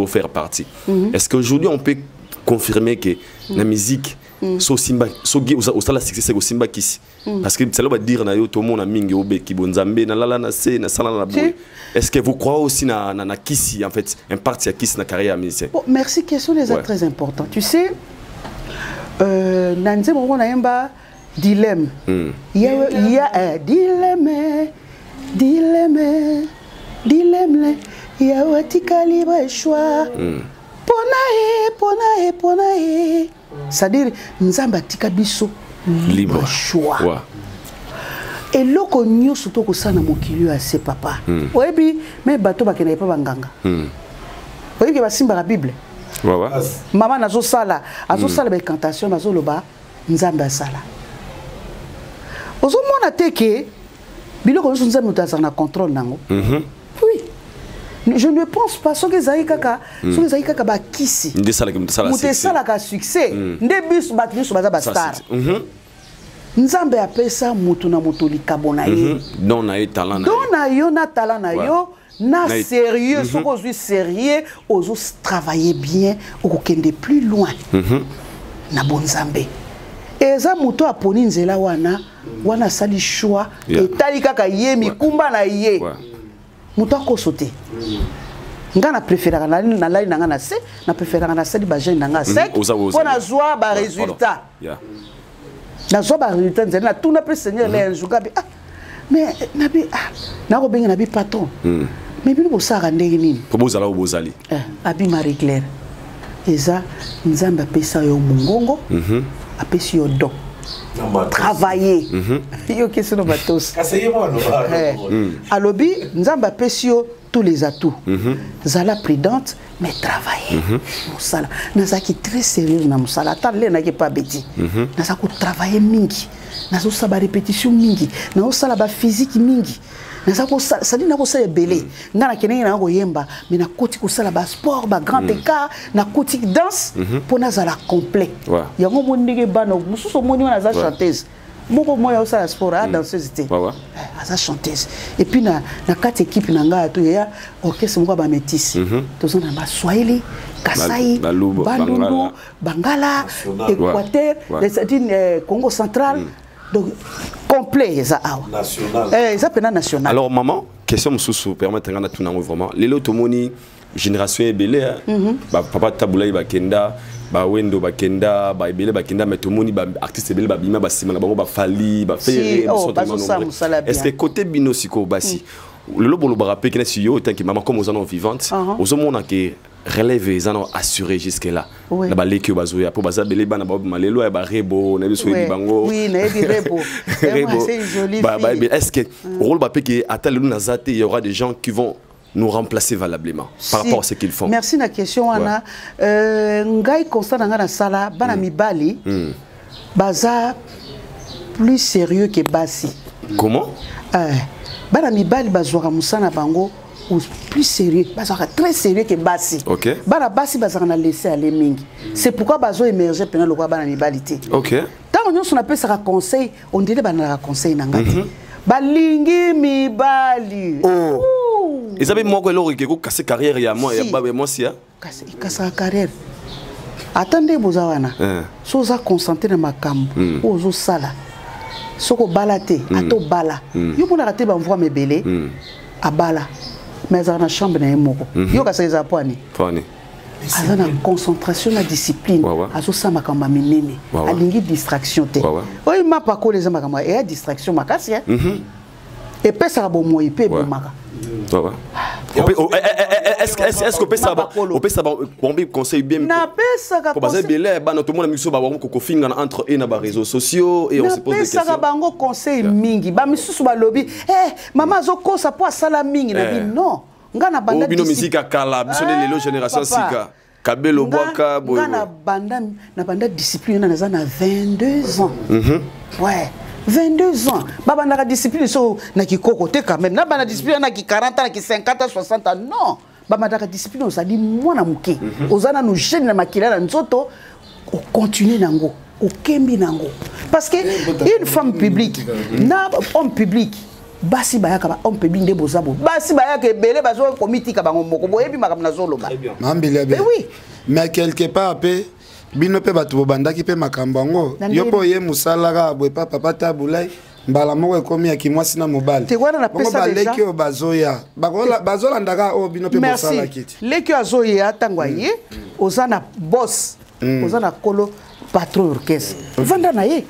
faire partie. Est-ce qu'aujourd'hui on peut confirmer que na musique, so osimba, soki osala succès, seke osimba kisi? Parce que salo badire na yo, tomona mingi obeki bonzambe, nalala na se, nasala na boye. Est-ce que vous croyez aussi na kisi, en fait, impact ya kisi na carrière ya musicien? Bon, merci, question est très importante. Tu sais, na nzembo moko nayemba, dilemme. Ya dilemme, dilemme, dilemme, yawe atika libre choix mpona ye, mpona ye, mpona ye. C'est-à-dire Nzambe atika biso libre choix. Eloko nyonso tokosala na mokili oyo ase, papa, oyebi me bato bakendaka epa banganga, oyebi ke basimbaka Bible. Mama nazosala, azosala baincantation, nazoloba Nzambe asala. Ozomona te ke biloko nyonso Nzambe moto azala na contrôle nango. Oui, je ne pense pas soki ezali kaka, soki ezali kaka bakisi nde esalaka moto asala moto succès. Esalaka succès nde biso bato nyonso baza bastar. Nzambe apesa moto na moto likabo na ye. Don na ye, talent na ye. Don na yo na talent na yo na sérieux. Soki ozwi sérieux, ozotravailler bien, okokende plus loin na bonzambe. Eza moto aponi nzela wana, wana asali choix. Etali kaka ye, mikumba na ye. Moto akoso te. Nga na préféraka nalali na nga na se, na préféraka nasali bajeûne na nga sec mpo nazwa barésultat. Nazwa barésultat nzela natuna mpe Seigneur le un jour gabi, ah mais nabi, ah nakobenga nabi patron, mais bino bosalaka ndenge nini? Po bozala oyo bozali. Abi Marie Claire, eza Nzambe apesa yo mongongo, apesi yo don, travailler yo kesi no batosi. Kasi ye mwana. Alobi Nzambe apesi yo tous les atouts, zala prudente mais travailler mosala. Nazalaki très sérieuse na mosala. Ata le naki pa beti, naza kotravailler mingi, nazosala barépétition mingi, nazosala baphysique mingi, naza kosala, sadi nakosala ebele. Nga nakendenge nanga koyemba, mais nakoti kosala basport, bagrand écart, nakoti danse mpo nazala complet. Yango omoni ndenge bana mosusu omoni wana aza chanteuse moko moya osala sport, aya danseuse te. Aza chanteuse. Et puis na kati équipe na ngai to ya orchestre moko ya bamétis, toza na Baswahili, Kasai, Baluba, Bandundu, Bangala. Bangala, Équateur, c'est-à-dire Congo central. Donc complet eza awa. National. Eza mpena national. Alors maman, question mosusu, permettre nga na tuna yango vraiment. Lelo tomoni génération ebele, hein. Ba papa Tabulai bakenda, bawendo bakenda, baebele bakenda, mais tomoni baartiste ebele babima basima na bango, bafali, Si, bafere. Oh, bazosala mosala bien. Est ce que côté bino sikoyo basi, Lelo bolobaka mpe kina si yo otanki mama comme oza nao vivante, ozomona ke relève eza nao assuré jusque là na baleki oyo bazoya, mpo baza bele bana babima lelo ya barebo na biso, oyebi bango. Oui, nayebi Rebo. Rebo. C'est une jolie fille. Est-ce que okoloba mpe ke ata lelo naza te, il y aura des gens qui vont nous remplacer valablement par rapport à ce qu'ils font? Merci na question wana. Ngai constat na ngai nasala, bana mibali baza plus sérieux que basi. Comment? Bana mibali bazwaka mosala na bango plus sérieux, bazalaka très sérieux que basi. Bana basi bazalaka na laisser aller mingi, c'est pourquoi bazo émerger mpena lokola bana mibali te. Ntango nyonso napesaka conseil, on dirait bandalaka conseil na ngai te, balingi mibali. Oh. Eza mpe moko eloko eke kokase carrière ya mwasi ya Kasi ekasaka carrière ata nde boza wana. So oza concentré na makambo oyo ozosala, soki obala te, ata obala, yo monaka te bamvwama ebele abala, mais azalaka na chambre na ye moko. Yo kasaka ezala po ani? Fani. Aza na concentration na discipline, azosala makambo ya minene, alingi distraction te. Oyo mapa kola eza makambo eya distraction makasi, epesaka bomoi mpe ebomaka. Est-ce que opesa bombi conseil bien? Napesaka. Po baza ebele bana, tomona miso bango kokofingana entre eux na baréseaux sociaux et on se pose des Napesaka questions. bango conseil mingi. Bamisusu balobi: "Eh, mama azokosa mpo asala mingi na bi." Non, nga na banda Oh, bino musique ya kala, biso nde lelo génération papa. sika, kabelo bwaka boye. Nga na banda discipline wana, naza na 22 ans. Ouais, 22 ans babandaka discipline so na kikoko te. Quand même nabanda discipline na ki 40 ans, na ki 50 ans, 60 ans, non. Babandaka discipline ozali mwana moke, oza nanu jeune na makila na nzoto, ocontinue nango, okembi nango, parce que une femme publique na homme public, basi bayaka ba homme public nde boza bo basi bayaka ebele, bazo komitika bango moko, boyebi makambo nazoloba. Mambili. Mais oui. Mais quelque part mpe bino mpe bato bobandaki mpe makambo yango. Na Yo ndenge mpe oye mosala kaka boye pa papa Tabulai, mbala moko ekomi ya kimwasi na mobali. Te, wana napesa Bongo baleki déjà. oyo bazoya, bazolanda kaka oyo bino mpe Merci. bosalaki ti. Leki oyo azoya, ntango aye, oza na boss, oza na kolo patron orchestre, vanda na ye,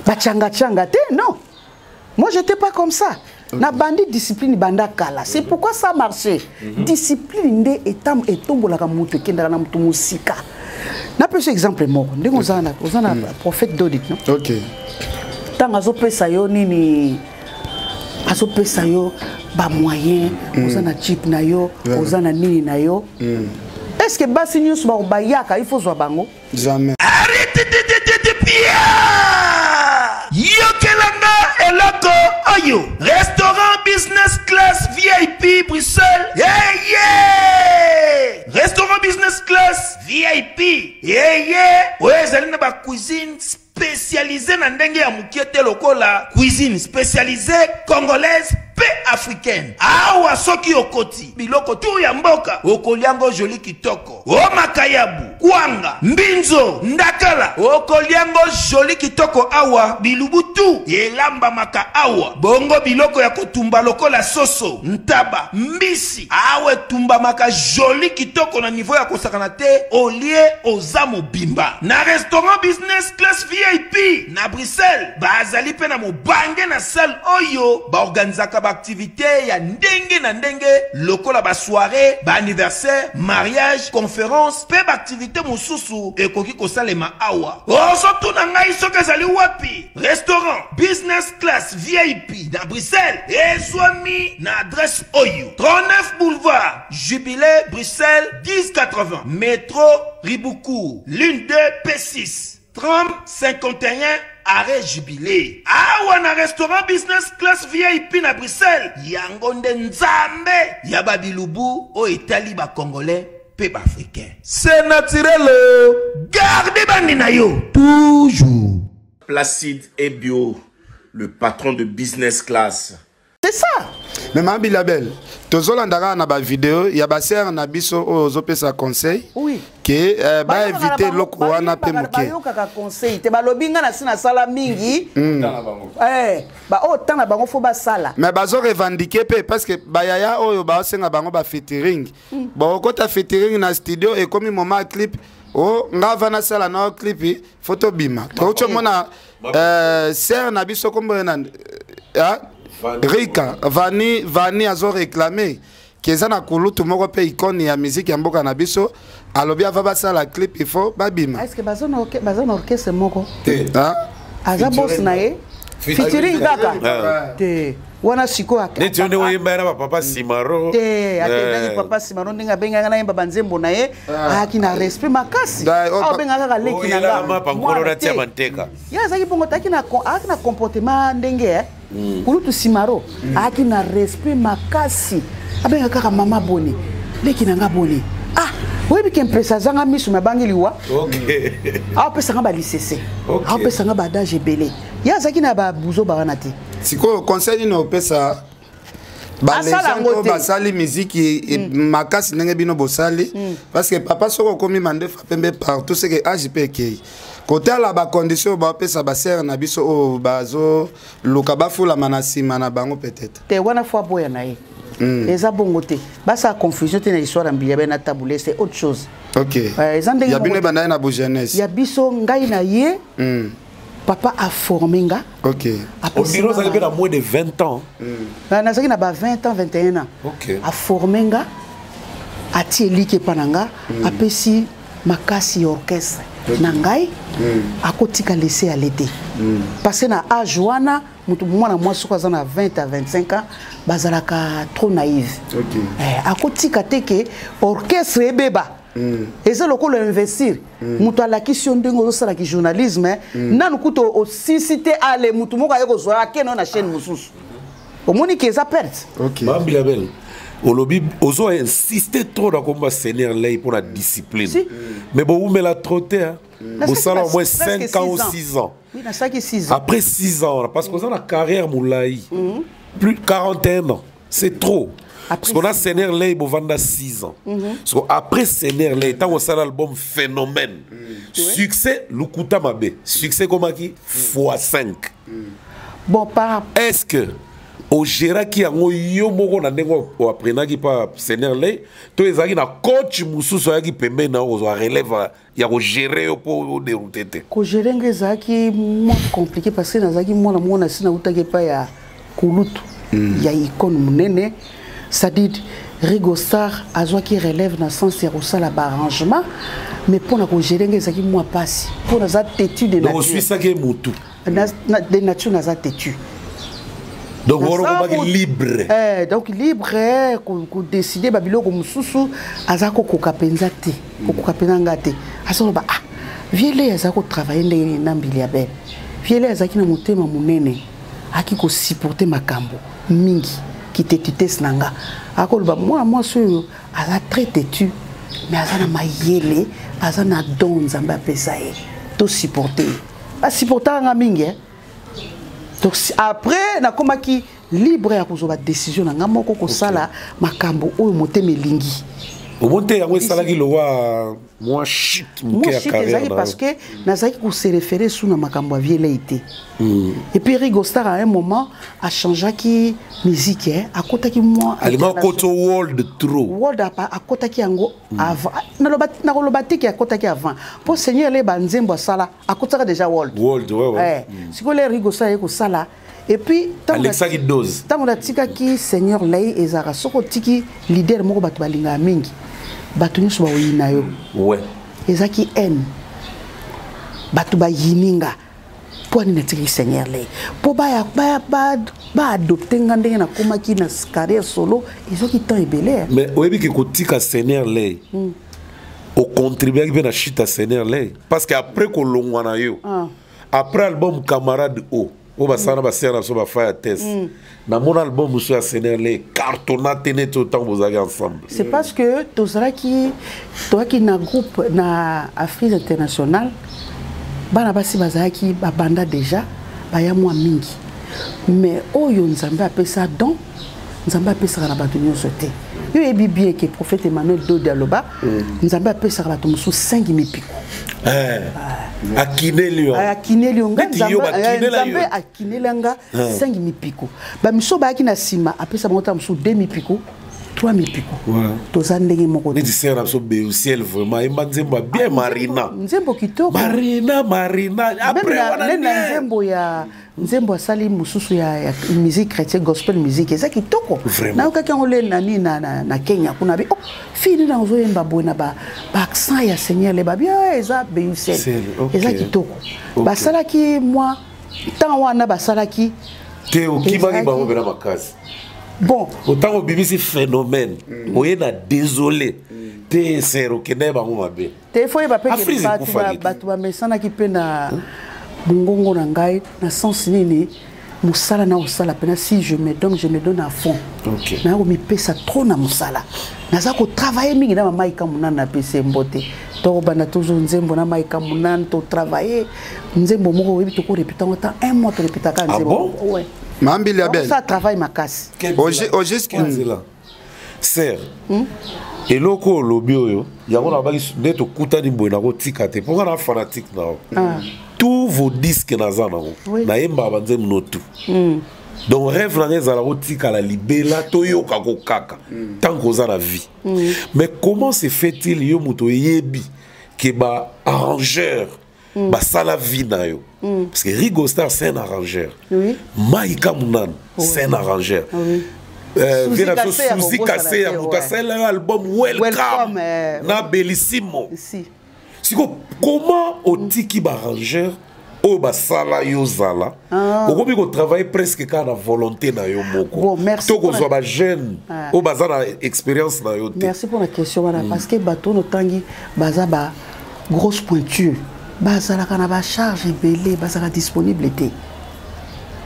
bachangachanga te. Non, moi j'étais pas comme ça. Na bandi discipline banda kala, c'est pourquoi ça marchait. Discipline nde etombolaka moto, ekendaka na moto mosika. Napesa exemple moko ndenge oza na prophète Dodit, non? Ok. Ntango azopesa yo nini, azopesa yo bamoyen, oza na chip na yo, oza na nini na yo, est ce que basi nyonso bayaka, il faut zwa bango? Jamais. Yokelanga eloko oyo: restaurant business class VIP Bruxelles. Yeye, restaurant business class VIP yeye oyo ezali na bacuisine spécialisé na ndenge ya mokie te, lokola cuisine spécialisée congolaise mpe africaine. Awa soki okoti, biloko tu ya mboka okoliango joli kitoko: o makayabu, kwanga, mbinzo, ndakala, okoliango joli kitoko. Awa bilubu tu elambamaka awa, bongo biloko ya kotumba lokola soso, ntaba, mbisi, awa etumbamaka joli kitoko na niveau ya kosakana te. Olie, oza mobimba. Na restaurant business class VIP na Bruxelles, bazali mpe na mobange na salle oyo baorganizaka baaktivité ya ndenge na ndenge, lokola basoirée, baanniversaire, mariage, conférence mpe baaktivité mosusu ekoki kosalema awa. Ozotuna ngai soki ezali wapi? Restaurant business class VIP na Bruxelles ezwami na adresse oyo: 39 boulevard Jubilé, Bruxelles 1080, métro Ribaucourt, ligne 2 P6, tram 51, arrêt Jubilé. Awa na restaurant business class VIP na Bruxelles, yango nde nzambe ya babilubu oyo etali bacongolais mpe baafricain. C'est naturel o. Garde bandi na yo toujours. Placide Ebio, le patron de business class. C'est ça. Mais mama Bilabel, tozolanda kaka na bavideo ya basere na biso oyo ozopesa conseil ke baevite eloko wana mpe moke. Bayokaka conseil te. Balobi nga na si nasala mingi. Baoyo temps na bango fo basala. Mais bazorevendiquer mpe, parce que bayaya oyo baosenga bango bafeaturing, bakokota featuring na studio, ekomi moment ya clip: "O nga ava nasala na clip, fo tobima." Touti omona sere na biso, kombo ye na ah, Rika Vani Vani azo réclamer ke eza na kulutu moko mpe icône ya musique ya mboka na biso alobi ava basala clip il faut babima. Est-ce que baza na baza na orchestre moko? Te. Aza boss na ye? Featuring kaka. Ah. Te. Wana sikoyo neti yo ndenge oyemba ye na bapapa Simaro. Te, akendaki papa Simaro ndenge abengaka nayemba banzembo na ye, ayaki na respect makasi, abengaka kaka leki na nga mapa nkolo natia manteka. Ye azalaki bongo, ayaki na comportement ndenge kulutu Simaro ayaki na respect makasi, abengaka kaka mama boni, leki na nga boni. Ah, oyebi ke mpesa azanga miso mabangi liwa, aopesanga balisese, aopesanga badage ebele, ye azalaki na babuzo bawana te. Sikoyo conseil nini opesa balégende oyo basali miziki makasi ndenge bino bosali? Parce que papa, soki okomi mandefa pembe partout, seke age mpe ekei, kotala bacondition oyo bapesa basere na biso oyo bazoluka bafulama na nsima na bango peut-être. Te, wana fo aboya na ye, eza bongo te, basala confusion te na histoire ya Mbilia Bel na Tabu Ley, c'est autre chose. Eza ndenge ya bino ebandaki na bojeunesse. Ya biso, ngai na ye, papa a formé nga. Ondire ozalaki mpe na moins de 20 ans. Nazalaki na ba 20 ans, 21 ans. Aforme nga, atie eliki epa na nga, apesi makasi ya orchestre na ngai, akotika laisser aller te, parce que na age wana, moto mwana mwasi soki aza na 20 à 25 ans, bazalaka trop naïve. Akotika te ke orchestre ebeba. Eza lokola investir, moto alakisi yo ndenge ozosalaki journalisme, nanu kutu osisi te, ale motu moko aye kozwa, akende na chaîne mosusu, omoni ke eza perte. Mbilia Bel, olobi ozo insiste trop na komba Seigneur Ley mpo na discipline. Si. Mais bowumela trop te, hein. Bosala au moins 5 ans ou 6 ans. Oui, nasalaki 6 ans. Après 6 ans, parce que oza na carrière molai, plus de 41 ans, c'est trop. Parce qu'on a Seigneur Ley, bovanda 6 ans. Parce que après Seigneur Ley, tant qu'on album Phénomène, succès lukuta mabe, succès comme qui fois 5. Bon, par Est-ce que ogéraki yango yo moko na ndenge oapprenaki pa Seigneur Ley, to ezalaki na coach mosusu ayaki pembeni na yo kozwa relève ya kogérer yo mpo odéroute te? Kogérer nga ezalaki mwa compliqué, parce que nazalaki mwana moko, na si nautaki epai ya kulutu ya icône monene, c'est-à-dire Rigo Star azwaki relève na sens ya kosala baarrangement, mais mpo na kogérer nga ezalaki mwa mpasi, mpo naza têtu de Donc nature. Oswisaki ye motu. De nature naza têtu. Donc wana okomaki libre. Donc libre kodécider babiloko mosusu, aza kokoka mpenza te, kokoka mpenza nga te. Azoloba: "Ah, vieux Ley aza kotravailler ndenge nini na Mbilia Bel?" Vieux Ley azalaki na motema monene, aki kosupporter makambo mingi, kitetitese na nga. Akoloba: "Mwana mwasi oyo aza très têtu, mais aza na mayele, aza na don Nzambe apesa ye, tosupporte ye." Basupportaka nga mingi, eh? Donc après nakomaki libre ya kozwa badécision na nga moko, kosala makambo oyo motema elingi. Omoni te yango esalaki lokwa mwa chute moke Mwa ya chute carrière ezalaki na parce yo? que nazalaki kose référer su na makambo ya vieux Ley te. Et puis Rigo Star, à un moment, achangeaki musique, eh, akotaki mwa Alinga okota world trop. World akotaki yango avant. Nakoloba te ke akotaki avant, mpo Seigneur Ley, banzembo asala, akotaka déjà world. World, ouais. Eh, sikoyo le Rigo Star aye kosala, et puis Alexaki dose. Ntango natikaki Seigneur Ley, ezalaka soki otiki leader moko bato balingaka mingi, bato nyonso baoyina yo. Ezalaki haine, bato bayini nga. Mpo ani natikaki Seigneur Ley? Mpo baadopte nga ndenge nakomaki na carrière solo, ezwaki temps ebele, eh. Mais oyebi ke kotika Seigneur Ley, ocontribuaki mpe na chute ya Seigneur Ley, parce que après kolongwa na yo, après album Camarade o oyo basala na basere na biso bafa ya test, namona album mosusu ya Seigneur Ley cartonna te neti oyo ntango bozalaki ensemble. C'est parce que tozalaki, toyaki na groupe na Afrique internationale, bana basi bazalaki babanda déjà, baya mwa mingi, mais oyo Nzambe apesa don, Nzambe apesaka na bato nyonso te. Yo oyebi bien ke prophète Emmanuel Dode aloba Nzambe apesaka bato mosusu 5 mipiko. Akineli yo. Akineli yo nga. Neti yo bakinela yo. Nzambe akinela nga 5 mipiko. Bamiso bayaki na nsima, apesa bango ta mosusu 2 mipiko, Trois mipiku toza ndenge moko. Neti sere na biso Beusiel, vraiment ayemba nzembo ya bien, Marina. Nzembo kitoko. Marina, Marina. Après wana na nzembo ya nzembo asali mosusu ya musique chrétien, gospel musique, eza kitoko. Nayokaki yango le nani na Kenya kuna bi, oh, fille nini ozoyemba boye na baaccent ya Seigneur? Le babi eza Beusiel, eza kitoko. Basalaki mwa ntango wana basalaki. Te, okimaki bango mpena makasi. Bon. Otango obimisi phénomène, oye na désolé te, ser okende bango mabe. Te, fo yeba mpe bato bamesanaki mpe na mongongo na ngai. Na sens nini? Mosala na kosala mpena, si je me donne, je me donne à fond. Naya komipesa trop na mosala, naza kotravaille mingi na mamaika monane. Napesi mbote. Tokobanda toujours nzembo na Maika Monane, totravaille nzembo moko, oyebi, tokorepeta yango ta un mois, torepetaka nzembo. Ah bon? Mambili Abel. Ça travaille makasi. Au jusque nzela ser eloko olobi oyo, yango nabaki nde tokutani boye, nakotika te mpo nga na fanatique na yo. Tous vos disques naza nango, nayembaka banzembo no tout. Donc rêve na ngai ezala kotikala libela, toyoka kokaka tant koza na vie. Mais comment se fait-il, yo moto oyebi ke baarrangeur basala vie na yo? Parce que Rigo Star, c'est un arrangeur. Maïka Munan, c'est un arrangeur. Suzy Kaseya, moto asalela yo album Welcome na Belissimo. Siko comment otiki baarrangeur oyo basala yo zala, okomi kotravaille presque kaka na volonté na yo moko, to kozwa bajeune oyo baza na expérience na yo te? Merci pour la question wana, parce que bato oyo otangi baza ba grosse pointure, bazalaka na bacharge ebele, bazalaka disponible te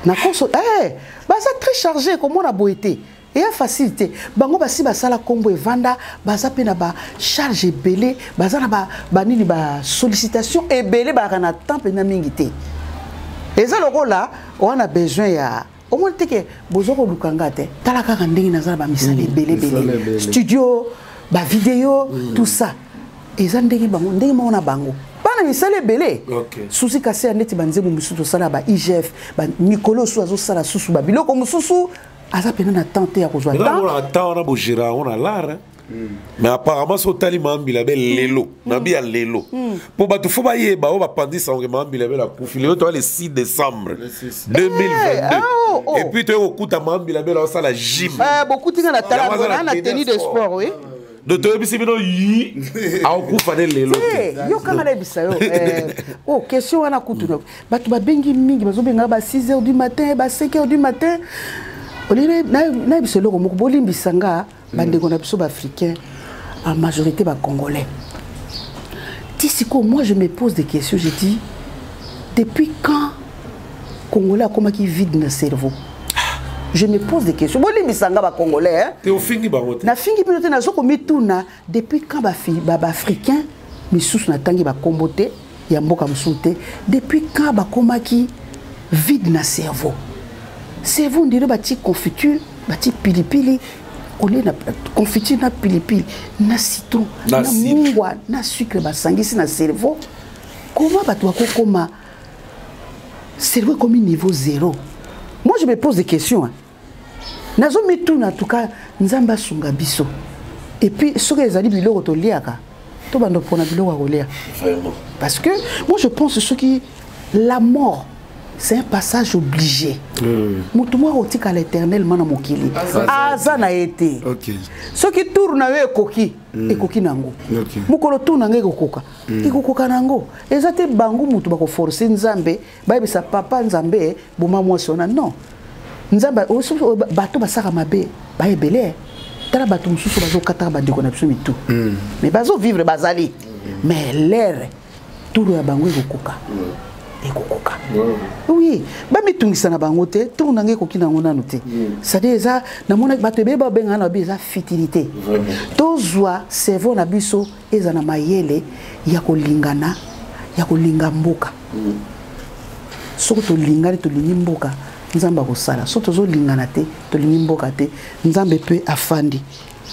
na koso, baza très chargé. Komona boye te, eya facile te. Bango basi basala nkombo evanda, baza mpe na bacharge ebele, baza na banini, basollicitation ebele, bazalaka na temps mpenza mingi te. Eza lokola wana besoin ya omoni te ke boza koluka nga te. Tala kaka ndenge naza na bamisala ebele ebele, studio, bavideo, tout ça. Eza ndenge bango, ndenge moko na bango bana misala ebele. Susi kasi ya neti banzembo mosusu tosala, ba IGF, mikolo mosusu azosala susu babiloko mosusu, aza mpena na temps te ya kozwa. Temps wana bogéra yango na l'art. Mais apparemment so otali Mambila be lelo, nabi ya lelo, mpo bato fo bayeba oyo bapandisa yango, Mambila Bel akufi lelo, toya le 6 décembre 2022, et puis toye kokuta Mambila Bel aosala gym. Bokuti nga na tala na tenue de sport, oui. Donc toyebisi bino, yi akokufa nde lelo te. Yo kanga nayebisa yo, oh, question wana kutu bato babengi mingi, bazobengaka ba 6 heures du matin, ba 5 heures du matin. Olire nayebisa eloko moko, bolimbisa nga bandeko na biso baafricain, en majorité bacongolais. Ti sikoyo, moi je me pose des questions, je dis: depuis quand Congolais akomaki vide na cerveau? Je me pose des questions, bolimbisa nga bacongolais. Te, ofingi bango te. Nafingi bino te. Nazo komituna depuis quand baafricain misusu, natangi bakombo te ya mboka mosusu te, depuis quand bakomaki vide na cerveau? Cerveau ndire batie confiture, batie pilipili, olie na confiture na pilipili na citron na mungwa na sucre, basangisi na cerveau. Comment bato bakokoma cerveau ekomi niveau zéro? Moi je me pose des questions, hein. Nazomituna. En tout cas, Nzambe asunga biso. Et puis soki ezali biloko toliaka, tobanda mpona biloko ya kolia, parce que moi je pense, soki la mort, c'est un passage obligé, moto moko akotikala éternellement na mokili aza na ye te. Soki tour na yo ekoki, ekoki nango. Mokolo tour na ngai ekokoka, ekokoka nango. Eza te bango motu bakoforce Nzambe, bayebisa papa Nzambe: boma mwasi wana. Non, Nzambe, bato basaka mabe bayebele. Tala bato mosusu bazokataka bandeko na biso mitu, mais bazovivre, bazali. Mais l'heure tour ya bango ekokoka, ekokoka. Oui, bamitungisa na bango te. Tour na ngai ekoki nango nanu te. C'est-à-dire eza, namona bato ebele babengana na babi, eza futilité. Tozwa cerveau na biso eza na mayele ya kolingana, ya kolinga mboka. Soki tolingani, tolingi mboka, Nzambe akosala. Soki tozolingana te, tolingi mboka te, Nzambe mpe afandi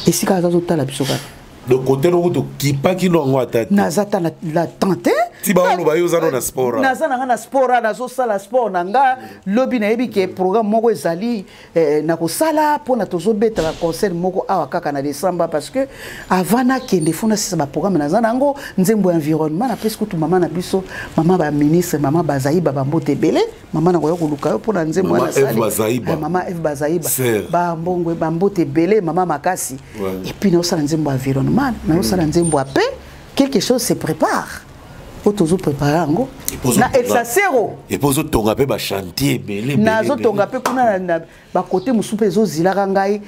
esika aza, azotala biso kaka. Donc côté noko tokipaki no yango ata te. Naza ta na temps te. Ti baoloba yo oza no na sport awa. Naza na nga na sport awa, nazosala sport na nga. Lobi nayebi ke programme moko ezali eh, nakosala mpona tozobeta baconcert moko awa kaka na décembre, parce que avant nakende fo nasisa baprogramme naza na yango. Nzembo ya environnement napesi kutu mama na biso, mama baministre, mama Bazaiba, bambote ebele. Mama, nakoya koluka yo mpona nzembo Mama wana nasali. Eve Bazaiba. Eh, mama Eve Bazaiba. Sœur. Bambongo, bambote ebele, mama makasi. Ouais. Et puis naosala nzembo ya environnement, naosala nzembo ya paix. Quelque chose se prépare oyo tozoprépare yango na Exasero. Epo ozotonga mpe bachantier ebele ebele. Nazotonga mpe kuna na bakote mosusu mpe ezozilaka ngai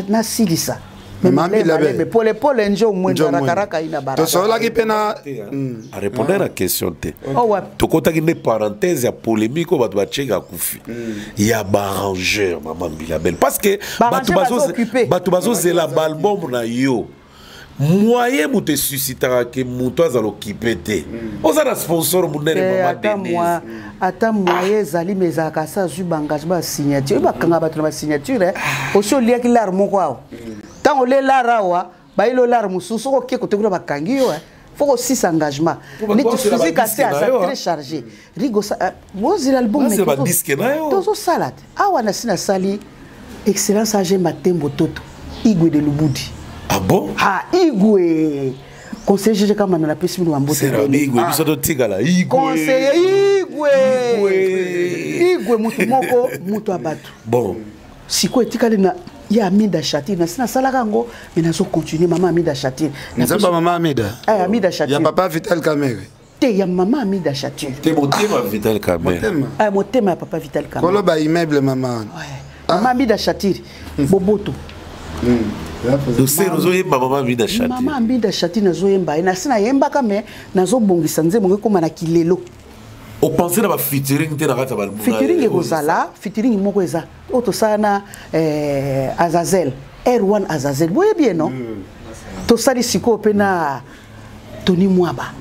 nasilisa. Mama Mbila be. Polepole njo mwendo. Njo mwendo. Rakaraka ina baraka. Tosololaki mpe na Arépondre na question te. Oh, wapi? Tokɔtaki nde parenthèse ya polémique oyo bato batieka akufi ya baarrangeur, mama Mbila Bel, parce que Baarrangeur bato baza occupé. Bato bazozela baalbum na yo. Moyen moto esusitaka ke moto azala okipe te, oza na sponsor monene. Eh, Mama ata Denise. Ata moyen ezali, mais ezalaka sa azwi baengagement ya signature oyo bakanga bato na basignature. Osi oliaki lare moko awa, ntango olie lare awa, bayeli olare mosusu, soki oke kote kuna bakangi yo. Fo kosisa engagement. Po bato Neti bazela Suzi badisque Kase na aza yo, très chargé. Rigo bozela album. Bazela Mais badisque na yo. Tozosala te awa nasi nasali excellence ag Matembo Toto Igwe de Lubudi. Ah bon? Ah, Igwe, conseiller GG Kamanda, napesi bino bambote Sera ebele. Igwe, biso totikala Igwe. Conseiller Igwe, Igwe motu moko, moto ya bato. Bon. Sikoyo etikali na ye Amida Chatire, nasi nasalaka yango, me nazocontinue. Mama Amida Chatire. Nzembo ya mama Amida? Eh, Amida Chatire. Ya papa Vital Kamere? Te, ya mama Amida Chatire. Te, motema Vital Kamer. Motema. Eh, motema ya papa Vital Kamere. Koloba immeuble mama wana. Mama Amida Chatire, boboto. Doser ozoyemba mama Mida Chati. Mama Amida Chatire, nazoyemba ye, nasi nayembaka, me nazobongisa nzembo ngo ekóma na kilelo. Opense na bafeaturing te na kati ya baalbum? Featuring ekozala, featuring moko eza oyo tosala na Azazel R1, Azazel boyebi ye no. Tosali sikoyo mpe na Tony Mwaba.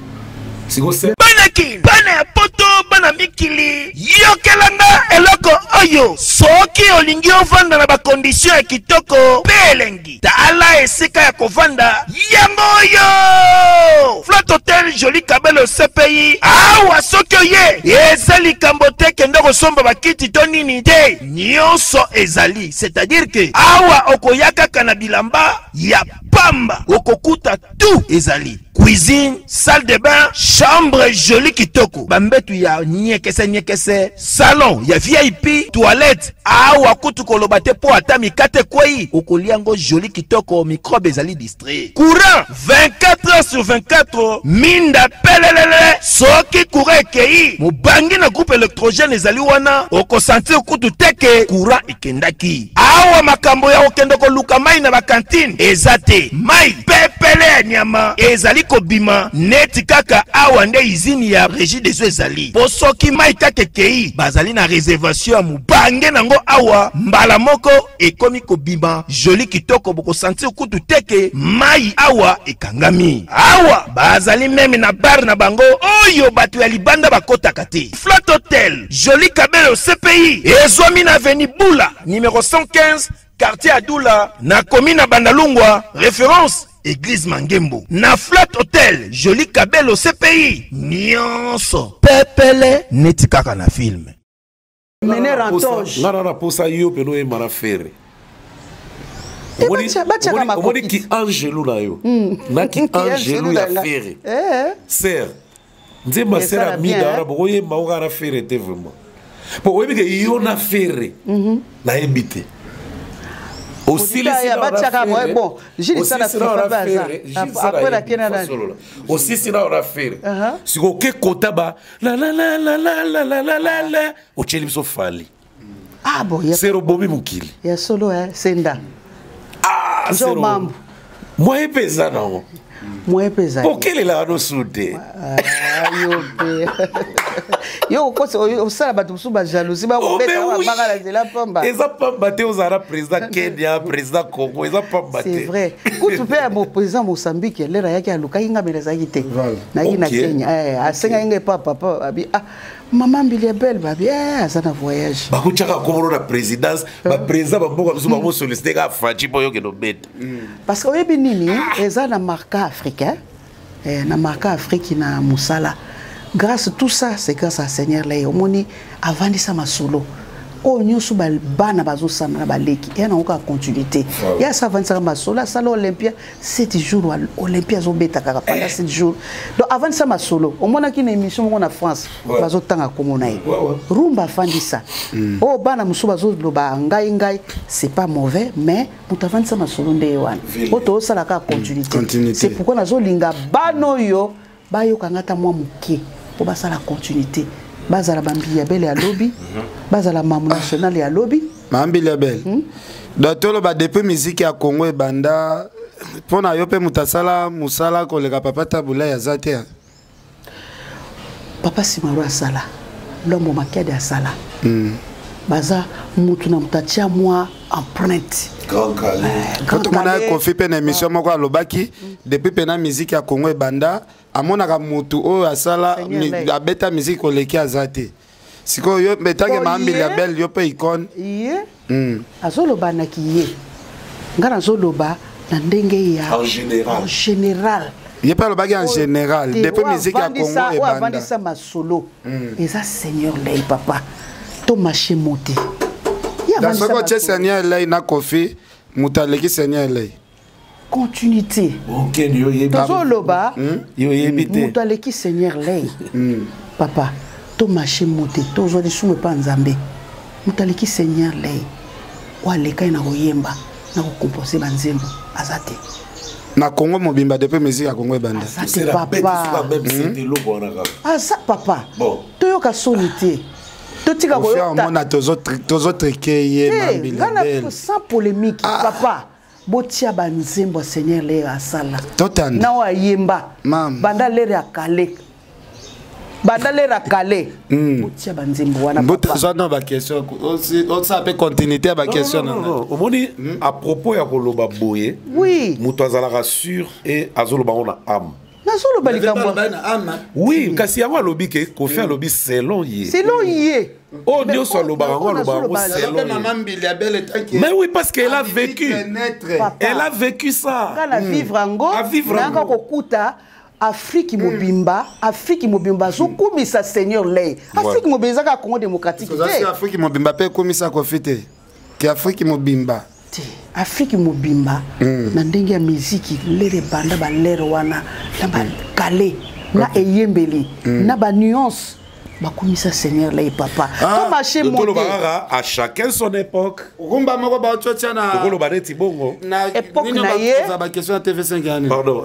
Bana Kin, bana ya Poto, bana mikili, yokelanga eloko oyo. Soki olingi ovanda na bakondisio ya kitoko mpe elengi, tala esika ya kovanda yango oyo: Flat Hotel Joli Kabelo CPI. Awa soki oye, eza likambo te kende kosomba bakiti to nini te, nyonso ezali. C'est-à-dire ke awa okoya kaka na bilamba ya pamba, okokuta tout ezali: cuisine, salle de bain, chambre joli kitoko, bambetu ya nyekese nyekese, salon ya VIP, toilette. Awa kutu koloba te, mpo ata mikate ekwei, okolia yango joli kitoko, microbe ezali distrait. Courant 24 heures sur 24, minda pelelele. Soki courant ekei, mobangi na groupe électrogène ezali wana, okosentir kutu te ke courant ekendaki. Awa makambo ya kokende koluka mai na bakantine eza te, mai pepele ya nyama ezali kobima neti kaka awa nde izini ya Régie des eaux ezali. Mpo soki mai kaka ekei, bazali na réservation ya mobange nango awa, mbala moko ekomi kobima joli kitoko, bokosentir kutu te ke mai awa ekangami. Awa bazali meme na bar na bango oyo bato ya libanda bakotaka te. Flat Hotel Joli Kabelo CPI ezwami na avenue Bula numéro 115, quartier Adula, na commune ya Bandalungwa, référence église Mangembo. Na Flat Hotel Joli Kabelo CPI, nyonso pepele neti kaka na film. Mener en toge. Nga na posa yo mpe noyemba na Fere. Te, batiaka makoki. Omoni ki angelu na yo na ki angelu ya Fere. Eh, ser nzembo Esala sere bien, Amida hein? wana bokoyemba ngo kaka na Fere te vraiment, po oyebi ke yo na Fere nayebi te. Auditeur, batiaka bon, Gilles Sala FIFA mpe aza. Après nakei na nani? Osisi na wana Fere, sikoyo oke kota ba la otyeli biso Fali. Ah bon, ya, Sere obomi mokili. Ya solo, eh, senda. Ah, Nzo Sero. mambo. Moyen mpe eza nango. Moyen mpe ezali. Okelelaka nosu te. Ah, yo mpe yo okosi osala bato mosusu bajalousie, bakobeta Oh, mais oui. babaka na nzela pamba. Eza pamba te ozala na président Kenya, président Congo, eza pamba C'est te. vrai, kutu mpe ya président Mozambique lere ayaki alukaki nga, mele azalaki te, nayaki na Kenya. Eh, asengaki nga epa papa babi: "Ah, mama Mbili Ebele babi, eh, aza na voyage." Bakotiaka komolo na présidence, baprésident bamboka biso bamosollicite kaka Faci mpo oyokende obeta. Parce que oyebi nini, eza na marka africain, eh, na marka Afrique na mosala. Grâce tout ça, c'est grâce à Seigneur Lay. Omoni avandisa masolo. Oyo nyonso bana bazosala na baleki eya nango kaka continuité. Ye asa avandisaka masolo, asala Olympia 7 jours, Olympia azobeta kaka pendant 7 jours. Donc avandisa masolo, omonaki na émission moko na France, bazotanga kombo na ye. Rumba afandisa. Oyo bana mosusu bazoloba ngai ngai, c'est pas mauvais, mais moto avandisa masolo nde ye wana. Oyo tozosala kaka continuité. C'est pourquoi nazolinga bana oyo bayoka nga ata mwa moke mpo basala continuité, bazala bambiya bele ya lobi, bazala mamu national ya lobi. Mambili bele. Donc toloba depuis musique ya Congo ebanda, mpo na yo mpe moto asala mosala koleka Papa Tabulay aza te? Papa Simaro asala, Lombo Makiadi asala. Baza mutu na moto atia mwa empreinte. Grand Kallé. Po tomona ye Kofi mpe na émission moko alobaki depuis mpe na musique ya Congo ebanda, amonaka mutu oyo asala abeta musique koleki aza te. Sikoyo yo etanke Mambili ya belle, yo mpe icône. Ye azoloba naki ye, nga nazoloba na ndenge ya en général. En général. Ye mpe alobaki en général depuis musique ya Congo ebanda. Avandisa masolo eza Seigneur Lay, papa, to marché mote. Donc soki otie Seigneur Lay na Kofi, moto aleki Seigneur Lay? Continuité. Tozoloba moto aleki Seigneur Lay, papa, to marché mote, tozwa lisumu epa Nzambe. Moto aleki Seigneur Lay oyo alekai na koyemba na kocompose banzembo aza te. Na Congo mobimba depuis musique ya Congo ebanda? Aza te, papa, aza papa. Toyoka soni te, totika. Koyomona tozotrike ye. Mambila sans polémique, papa, botia banzembo ya Seigneur Lere asala totanda na oyo ayemba banda lere ya kale, banda lere ya kale, botia banzembo wana. Mbuta, ozwa na baquestion, osala mpe continuité ya baquestion na ngai. Omoni, à propos ya koloba boye, moto azalaka sûr e azoloba ngo na âme. Nazoloba likambo. Oui, kasi yango alobi ke Kofi alobi selon ye. Selon ye. Oyo nyonso alobaka yango, alobaka yango selon ye. Mais oui, parce qu'elle a vécu, elle a vécu ça. Nga na vivre yango, nayaka kokuta Afrique mobimba, Afrique mobimba azokumisa Seigneur Lay. Afrique mobimba eza kaka Congo démocratique te. Afrique mobimba mpe ekumisa Kofi te, ke Afrique mobimba. Te, Afrique mobimba na ndenge ya miziki, lere banda balere wana na bakale na eyembeli na banuance, bakumisa Seigneur Lay, papa. To marché. Toloba kaka à chacun son époque. Rumba moko baotiotia na tokoloba neti bongo. Époque na ye. Baquestion ya TV5 yani. Pardon,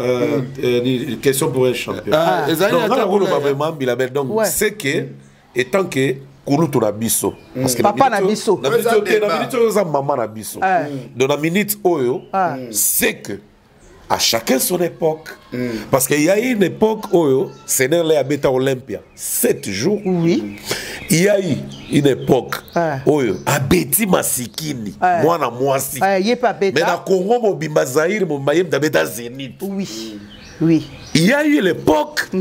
question pour un champion. Donc nga nakoloba vraiment Bilabel, donc c'est que étant que kulutu na biso, parce que papa na biso, na minute oyo oza mama na biso, donc na minute oyo, c'est que à chacun son époque. Parce qu'il y a une époque où Seigneur Lay abeta Olympia 7 jours. Il y a eu une époque où abeti masikini, moi na mwasi. Mais dans Congo mobimba, Zaïre mobimba, abeta Zénith. Il y a eu l'époque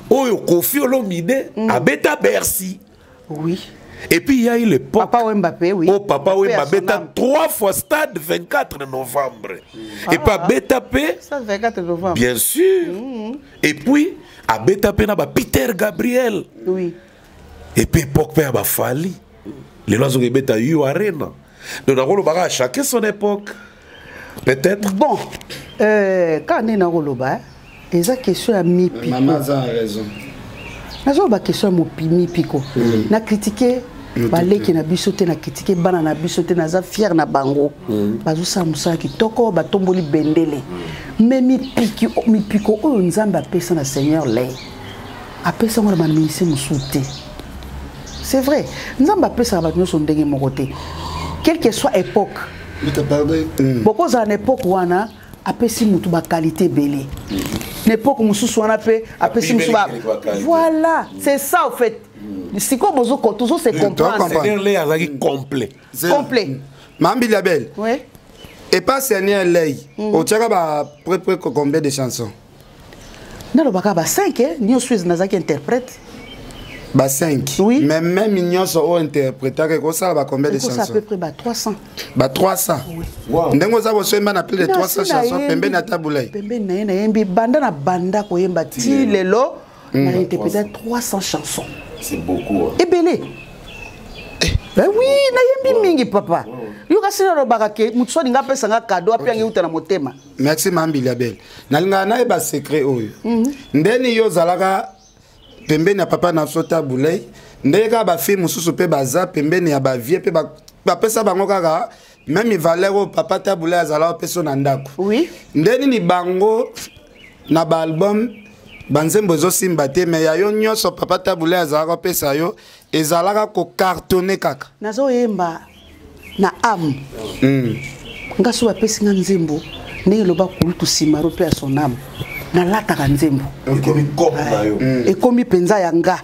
où Kofi Olomide abeta Bercy. Et puis il y a eu l'époque. Papa Wemba, oui. Oh, Papa Wemba beta trois fois stade 24 novembre. Et puis abeta pe. Stade 24 novembre. Bien sûr. Et puis abeta pe na ba Peter Gabriel. Et puis époque pe ba Fally. Les lois ont beta U Arena. Donc nakoloba à chacun son époque. Peut-être. Bon, quand on est na koloba, eza question ya mipiko. Maman a raison. Nazoloba question ya mipiko. Na critiquer baleki na biso te, na critiquer bana na biso te, naza fier na bango. Bazosala mosala kitoko, batomboli bendele. Mais mipiki, mipiko oyo Nzambe apesa na Seigneur Lay, apesa yango na baministre mosusu te. C'est vrai, Nzambe apesaka bato nyonso ndenge moko te, quelle que soit époque. Bokozala na époque wana apesi mutu baqualité ebele, na époque mosusu wana mpe apesi mosusu. Voilà, c'est ça au fait. Sikoyo bozo tozo se comprendre. Seigneur Lay azalaki complet. Complet. Mambili Abel. Et pas Seigneur Lay, otiaka ba près près combien de chansons? Nalobaka ba 5 nyonso nazalaki interprète. Ba 5? Oui. Mais même nyonso oyo interprétaka ekosala ba combien de chansons? À chansons? Peu près ba 300. Ba 300? Oui. Ndenge oza bosoyemba na plus de 300 chansons pembeni ya Tabulai? Pembeni na ye nayembi banda na banda koyemba ti lelo. Na interpréta 300 chansons. C'est beaucoup. Hein. Ebele. Ben oui, nayembi mingi papa. Yo kasi nalobaka ke moto so alinga apesa nga cadeau ape yango euta na motema. Merci Mambili Belle. Nalingaka nayeba secret oyo. Ndeni yo ozalaka pembeni ya papa na biso Tabu Ley, ndenge kaka bafille mosusu mpe baza pembeni ya bavie mpe bapesa bango kaka même valeur oyo papa Tabu Ley azalaka opesa na ndako. Oui. Nde nini bango na baalbum banzembo ezosimba te, mais ya yo nyonso papa Tabu Ley azalaka opesa yo ezalaka kocartonne kaka. Nazoyemba na âme. Nga so bapesi nga nzembo ndenge eloba kulutu Simaro mpe ya son âme, nalataka nzembo. Ekomi kope na yo. Ekomi mpenza ya nga.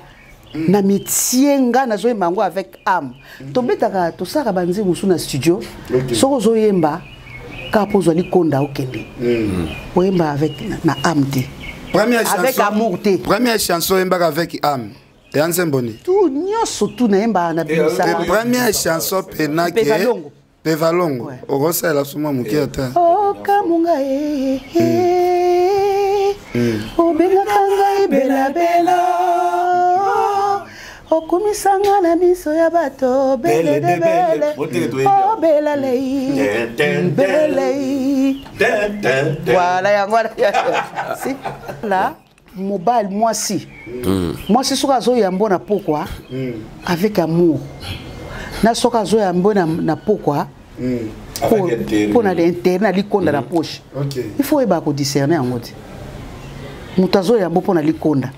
Na métier nga nazoyemba yango avec âme. Tobetaka, tosalaka banzembo mosusu na studio. Soki ozoyemba kaka mpo ozwa likonda okende. Oyemba avec na âme te. Première Avec chanson, amour te. Première chanson oyembaka avec âme. Ya nzembo ni? Tout nyonso tout nayembaka na bimisaka. Première chanson pena ke Pevalongo. Pevalongo. Ouais. Okosalela suma moke ata. Oh kamunga e. Obengaka ngai bela bela. Okumisanga na miso ya bato bele de bele. Oh bela lei. Belei. Voilà yango wana. Si. Là mobile mwasi. Mwasi soki azoyambo na pokwa avec amour. Na soki azoyambo na pokwa po na intérêt na likonda na poche. Il faut oyeba ko discerner yango te. Moto azoyambo po na likonda.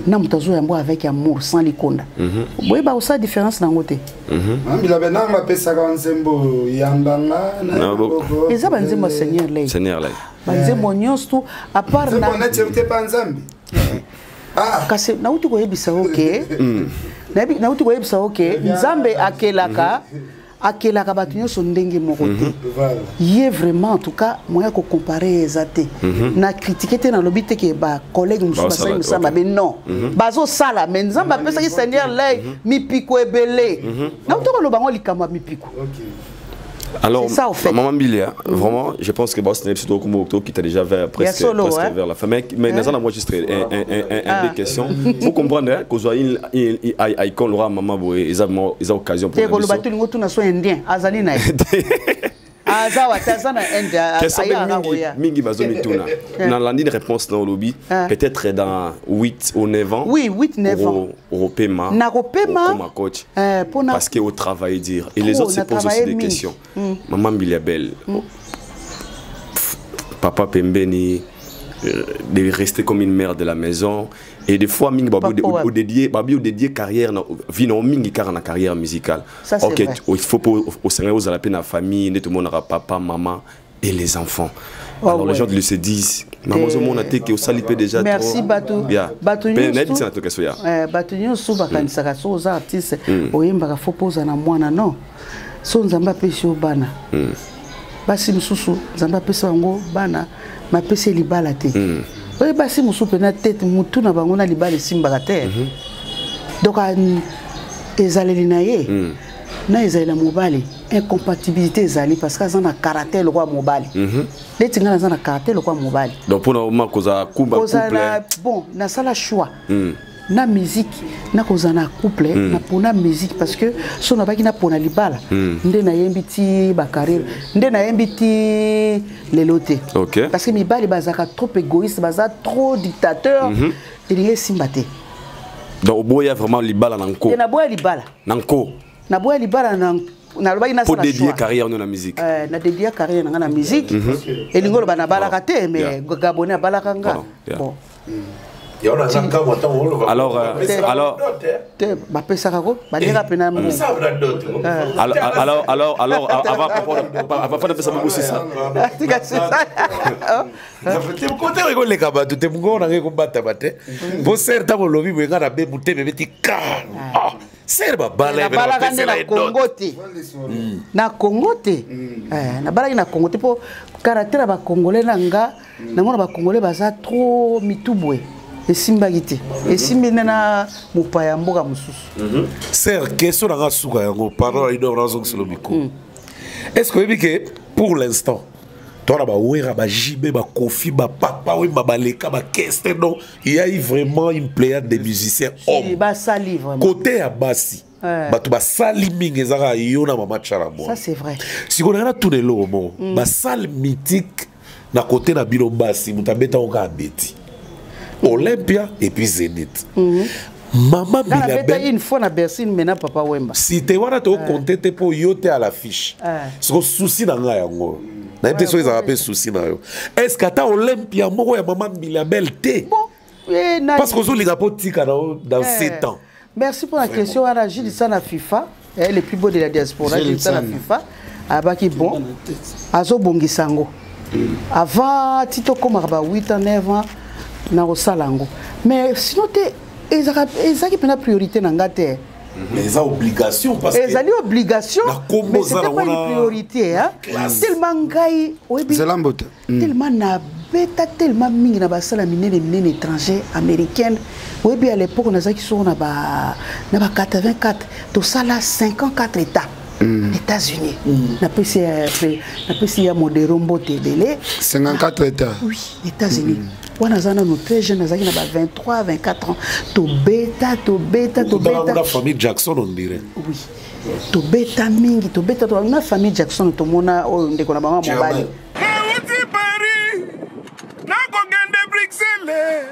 Na moto azoyambo avec amour sans likonda. Boyeba kosala différence nango te. Mambila be nanga bapesaka nzembo yambanga na Na boko. Eza banzembo ya Seigneur Ley. Seigneur Ley. Banzembo nyonso tu à part na Nzembo neti te pa Nzambe. Kasi nauti koyebisa yo ke, nauti koyebisa yo ke Nzambe akelaka bato nyonso ndenge moko te. Ye vraiment en tout cas moyen ko comparer eza te. Na critiquer te, nalobi te ke ba collègue mosusu Bazosala, basali mosala mabe, non. Bazosala, mais Nzambe apesaki Seigneur Ley mipiko ebele. Nauti koloba yango likambo ya mipiko. Alors, C'est ça, au fait. Maman Mbilia, vraiment, je pense que boss n'est pas qui t'a déjà vers, presque, solo, presque hein. vers la fin. Mais dans un moi, juste un, deux questions. Faut comprendre hein, qu'on soit une icône, l'aura maman, ils ont occasion pour Te la koloba mission. to lingo tuna so indien, azali na ye. Aza wa te, aza na Inde, Question aya mingi, akoya. mingi bazo mituna. Dans l'année de réponse dans le lobby, peut-être dans 8 ou 9 ans. Oui, 8, 9 ans. Européma. Na Européma. Comme coach. Pona Parce que au travail dire. Et les Trop, autres se na posent aussi travaillé des mingi. questions. Maman Mbilia Bel. Papa Pembeni, de rester comme une mère de la maison. Et des fois, mingi babu Papa, ouais. au dédié, babu au dédié carrière, na, vie non mingi car na carrière musicale. Ça, c'est Ok, vrai. il faut pour au Seigneur, aux la peine la famille, tout le monde aura papa, maman et les enfants. Oh, Alors les ouais. gens se disent, maman, Te- on a été au salipé déjà. Merci, trop. Batou. Yeah. Batou Ben, nyonso. nayebi tina toka so ya. Bato nyonso bakanisaka so oza artiste, oyembaka fo mpo oza na mwana, non. So Nzambe apesi yo bana. Basi mosusu Nzambe apesi bango bana, mapesi ye libala te. Oye basi mosusu mpena tete motu na bango na libala esimbaka te. Donc ezaleli na ye na ezaleli ya mobali incompatibilité ezali parce que aza na caractère lokola mobali. Neti ngai naza na caractère lokola mobali. Donc pour na kozala kumba Kozala couple. bon, nasala choix. Na musique, na kozala na couple, na pona musique parce que so nabaki na pona libala, nde nayembi ti ba carrière, nde nayembi ti lelo te. Parce que mibali bazalaka trop égoïste, baza trop dictateur, elingi esimba te. Donc oboya vraiment libala na nko. Te naboya libala. Na nko. Naboya libala na nalobaki Pour nasala dédier choix. carrière na musique. Na dédier carrière na nga na musique. Elingi oloba nabalaka te, mais Gabonais abalaka nga. Pardon. Yeah. Bon. Ya wana aza nkambo ntango oloba. Alors, Bapesaka alors, dot, eh. Te bapesaka ko baliaka pena mbongo. Bapesaka na dot, ko. Alors, avant de faire ça, beaucoup, c'est ça. Tika, c'est ça. Te kote oyo ekoleka bato te mongongo na ngai ekobatama te po ser ntango olobi boye ngai na be motema ebeti ka. Ah, ser babala ye, Nabalaka nde bapesela na ye dot. Congo te. Na Congo te. Nabalaki na Congo te mpo caractère ya bacongolais na nga, namona bacongolais baza trop mitubwe. Esimbaki te. Esimbi nde na mopaya ya mboka mosusu. Ser, question na nga suka yango, pardon, idor nazongisela micro. Est ce que oyebi ke pour l'instant Toza na bawera, baJB, baKoffi, bapapa Wemba, baleka bakeste. Donc il y a eu vraiment une pléiade de musiciens hommes. Basali vraiment. Côté ya basi, bato basali mingi ezaka yo na mama Tshala. Ça, c'est vrai. Sikoyo nanga natuna eloko moko: basale mythique na côté na bino basi, moto abetango kaka abeti Olympia et puis Zénith, mama Nga nabeta Mbilia. une fois na Bercy, mena Papa Wemba. Si te wana tokokonte te mpo yo te à l'affiche. Siko souci na ngai yango, nayebi te soki ezalaka mpe souci na yo: est ce que ata Olympia moko ya mama Mbilia Bel te? Eh, Parce que ozolinga mpo tika na yo dans 7 ans. Merci pour la question wana. Jules Sana FIFA, eh, le plus beau de la diaspora. Jules Jules Sana Sana. FIFA abaki bon, azobongisa yango avant ti tokomaka ba 8 ans, 9 ans na kosala yango. Mais sinon te, ezalaki mpena priorité na nga te. Mais eza obligation, parce que Ezali obligation, Na kombo mais oza c'était na pas une wana priorité, hein. Classe. Tellement ngai oyebi Zela mbote. Tellement nabeta tellement mingi na basala minene minene, étranger, américaine. Oyebi, à l'époque nazalaki soko na ba 84, tosala 54 états, États-Unis. Napesi ya Modero mbote ebele. 54 états? Oui, États-Unis wana aza nano très jeune, nazalaki na ba 23, 24 ans. Tobeta, tobeta, tobeta tobeta. Famille Jackson, on dirait. Oui, tobeta mingi, tobeta na famille Jackson. Tomona oyo ndeko na bango ya mobali. Nauti Paris, nakokende Bruxelles,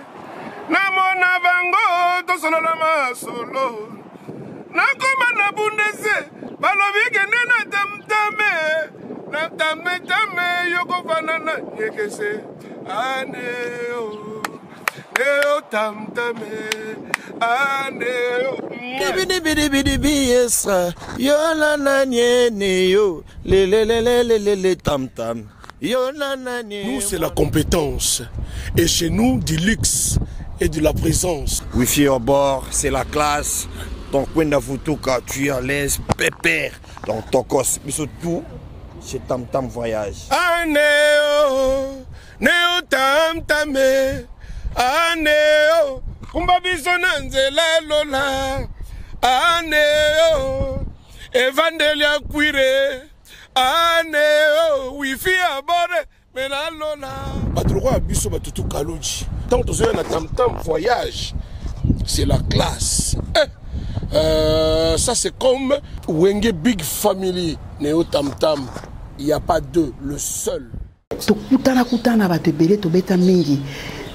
namona bango, tosolola masolo. Nakoma na Bundese, balobi kende na Tamtame, na Tametame, yokofanda na nyekese aneo neo tamtame aneo. Dibidibidibidibi yesra yo na naniene yo lelelelelelele tam tam yo na nanie. Nous, c'est la compétence. Et chez nous, du luxe et de la présence. Wifi au bord, c'est la classe. Ton Kwenda Futuka, tu es à l'aise, pépère. Dans Tokos, mais surtout, c'est Tam Tam Voyage. Aneo neo tamtame aneo, kumba biso na nzela lola aneo, evandeli ya kwire aneo, wifi ya bore mena lola. Bato lokola biso, batutu Kaloji, ntango tozoya na Tamtam Voyage, c'est la classe. Eh, ça c'est comme Wenge Big Family. Neo Tamtam, il n'y a pas deux, le seul. Tokutana kutana bato ebele, tobeta mingi.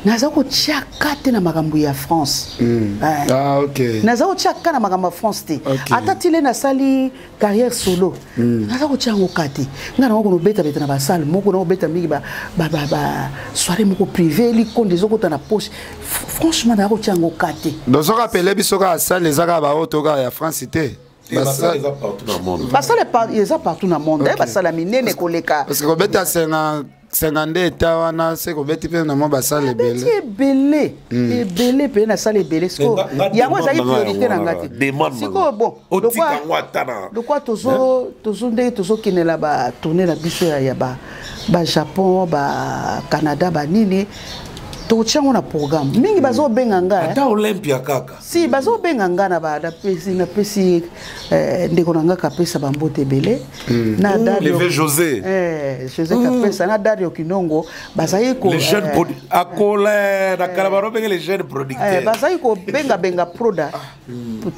Naza kotia ka te na makambo ya France. Eh. Ah, ok. Naza kotia ka na makambo ya France te. Ok. Ata tile nasali carrière solo, naza kotia yango ka te. Ngai nango konobetabeta na basale moko, nakobeta mingi ba soirée moko privé, likonde ezokota na poche. Franchement, naza kotia yango ka te. Donc soki apele biso kaka sale, eza kaka baoyo to kaka ya France te? Basale eza partout dans le monde. Basale eza partout na monde, eh, basala minene koleka. Parce que kobeta 52 état wana, se kobeti mpe na mwa basale Beti ebele. Ebele, ebele mpe nasala ebele. Sikoyo yango ezalaki priorité na nga te. Sikoyo bon, Otika yango ata na lokwa tozo ndenge tozokendela batourne na biso ya baJapon, baCanada, banini, tokotia yango na programme mingi. Bazobenga nga, eh. Ata Olympia kaka. Si bazobenga nga na napesi ndeko na nga Kapesa bambote ebele na Dario. Levé José. José Kapesa na Dario Kinongo bazali ko Les jeunes akola na kala barobenge, les jeunes producteurs. Bazali kobengabenga proda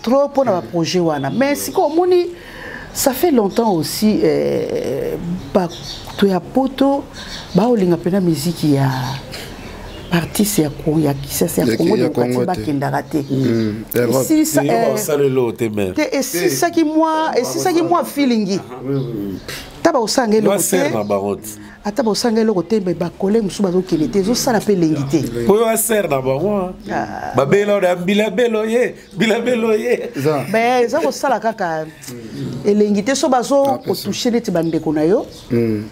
trop mpona baprojet wana. Mais sikoyo omoni, ça fait longtemps aussi, bato ya poto baolinga mpena miziki ya artiste ya Kisasa, ya Congo Ya démocratique Congo te. bakendaka te. Europe. Yo baosalelo te, mare. Te, esisaki mwa feeling ta bakosanga eloko Yo te. na bango te. Ata bakosanga eloko te, me bakole mosusu bazokende te, ezosala mpe elengi te. Po yo asere na bango babela oyo ya mbilabelo ye, mbilabelo ye. Mais eza kosala kaka elengi te. So bazo kotouche neti bandeko na yo,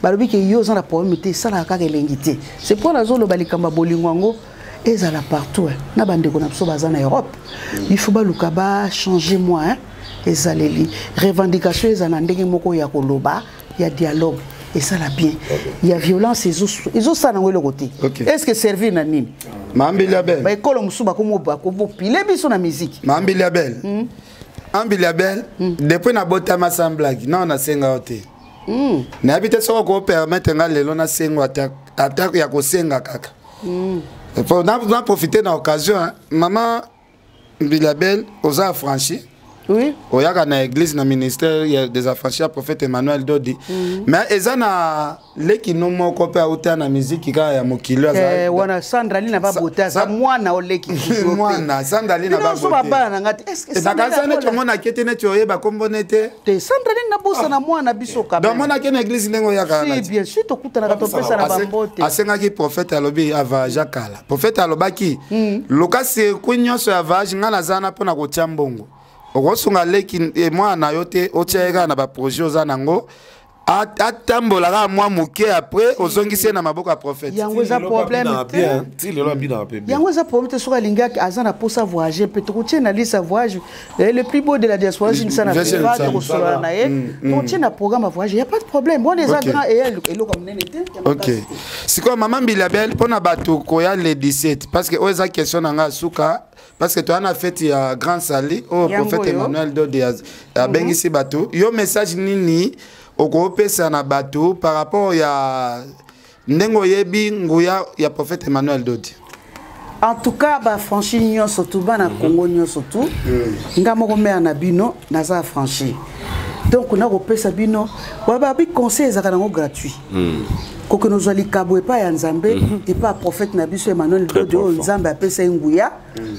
balobi ke yo oza na problème te, esalaka kaka elengi te. C'est mpo nazoloba likambo ya bolingo yango ezala partout, hein. Na bandeko na biso baza na Europe, il faut baluka bachange moi, hein. Ezaleli revendication eza na ndenge moko ya koloba ya dialogue, esala bien. Ya violence ezosala yango eloko te. Est ce que servir na nini? Mambili Bel. Baekolo mosusu bakomopile biso na musique. Mambili Bel, Ambili Bel, depuis nabotama, sans blague, non, nasenga yo te. Nayebi te soki okopermettre nga lelo nasengo ata ata ya kosenga kaka. Po na profiter na occasion, hein. Mama Mbilabel, oza affranchi. Oui. Oyaka na église, na ministère ya des affranchis ya prophète Emmanuel Dodi. Mais eza na leki no moko mpe auta na miziki kaka ya mokili. Eh, wana Sandra Lina babote, aza mwana oleki. Mwana Sandra Lina. Bino babala na nga te. Nakanisa neti omonaki ete neti oyeba kombo nete. Te, Sandra Lina bosana mwana biso quand même. Donc omonaki na église ndenge oyaka? Si, bien sûr, tokutanaka, topesa na bambote. Asengaki prophète, alobi avoyage kala. Prophète alobaki: luka circuit nyonso ya voyage, ngai naza wana mpona kotia mbongo. Okosunga leki mwana na yo te, otia ye kaka na baprojet oza nango, atambola kaka mwa moke, après ozongisi ye na maboko ya prophète. Yango eza problème te. Ti lelo abinaka mpe bien. Yango eza problème te. Soki alingi, aza na posa voyage mpe, tokotie na liste ya voyage. Le plus beau de la diaspora, sinisa na fifa, tokosolola na ye, tokotie na programme ya voyage, y a pas de problème. Wana eza grand eya eloko ya monene te. Ok, sikoyo mama Mbilabel, mpona bato koya le 17, parce que oyo eza question na ngai ya suka, parce que toya na fête ya Grand Sali oyo prophète Emmanuel Dode abengisi bato. Yo, message nini okopesa na bato par rapport ya ndenge oyebi nguya ya prophète Emmanuel Dodi? En tout cas, baaffranchi nyonso tu, bana Congo nyonso tu, nga moko mare na bino naza affranchi, donc nakopesa bino babi conseil ezalaka nango gratuit. Kokende ozwa likabo epai ya Nzambe, epai ya prophète na biso Emmanuel Dodi, oyo Nzambe apesa ye nguya.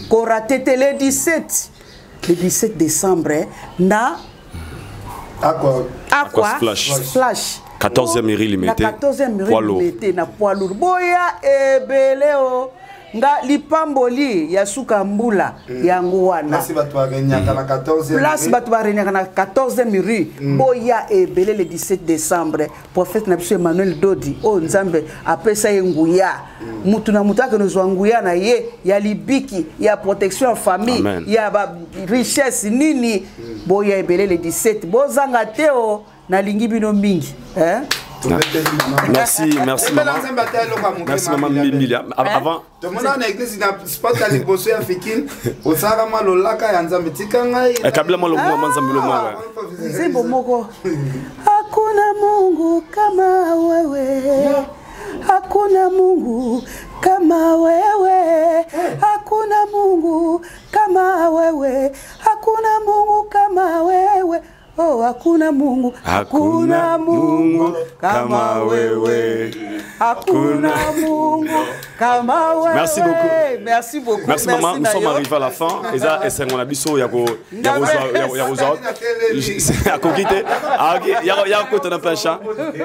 Korater te le 17, le 17 décembre na Aqua, Aqua Splash. Splash. 14e rue Limete. Na 14e rue Limete, na poids lourd. Boya ebele o nga lipamboli ya suka mbula. Yango wana place bato barenyaka na 14e. Place bato barenyaka na 14e rue. Boya ebele le 17 décembre. Prophète na biso Emmanuel Dodi, oyo Nzambe apesa ye nguya, mutu na mutu akende ozwa nguya na ye ya libiki, ya protection ya famille. Amen. Ya ba richesse nini. Boya ebele le 17, bozanga te o nalingi bino mingi, hein? Merci, merci maman. Merci maman Mbilia. Avant Tomona na église na spot ya liboso ya Fikine, osalaka mwa lolaka ya Nzambe, tika ngai. Kabila mwa lomwa mwa Nzambe lomwa. Nzembo moko: hakuna Mungu kama wewe, hakuna Mungu kama wewe, hakuna Mungu kama wewe, hakuna Mungu kama wewe. Oh, hakuna Mungu, hakuna Mungu kama wewe. Hakuna Mungu kama wewe. Merci beaucoup. Merci beaucoup. Merci maman, nous sommes arrivés à la fin. Eza esengo na biso ya ko ya kozwa akoki te. Ah ok, ya kota na plancha.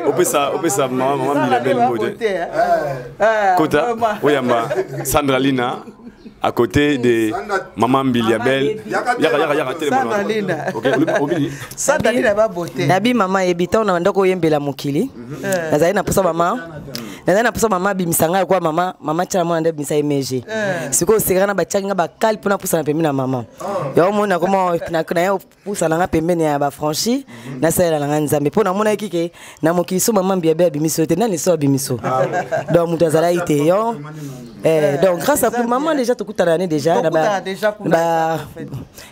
Opesa mama Mila Belle mbote. Kota oyamba Sandra Lina à côté de maman Mbilia Belle. Yaka yaka yaka téléphone. Sandra Lina. OK, obili. Sandra Lina ba beauté. Nabi mama yebi ntango na bandako oyembela mokili, nazali na posa mama, nazali na posa mama abimisa ngai kwa mama, mama tiala mwana nde abimisa ye mege. Sikoyo oseka na batiaki nga bakali mpona pusana pembeni na mama. Yango moni nakoma naye pusa na nga pembeni ya baaffranchi, nasalela na nga Nzambe, mpo namonaki ke na mokili so mama Mbiabe abimiso te, nani so abimiso? Donc moto azalaki te yo. Donc grâce à maman déjà tokutana ne déjà na ba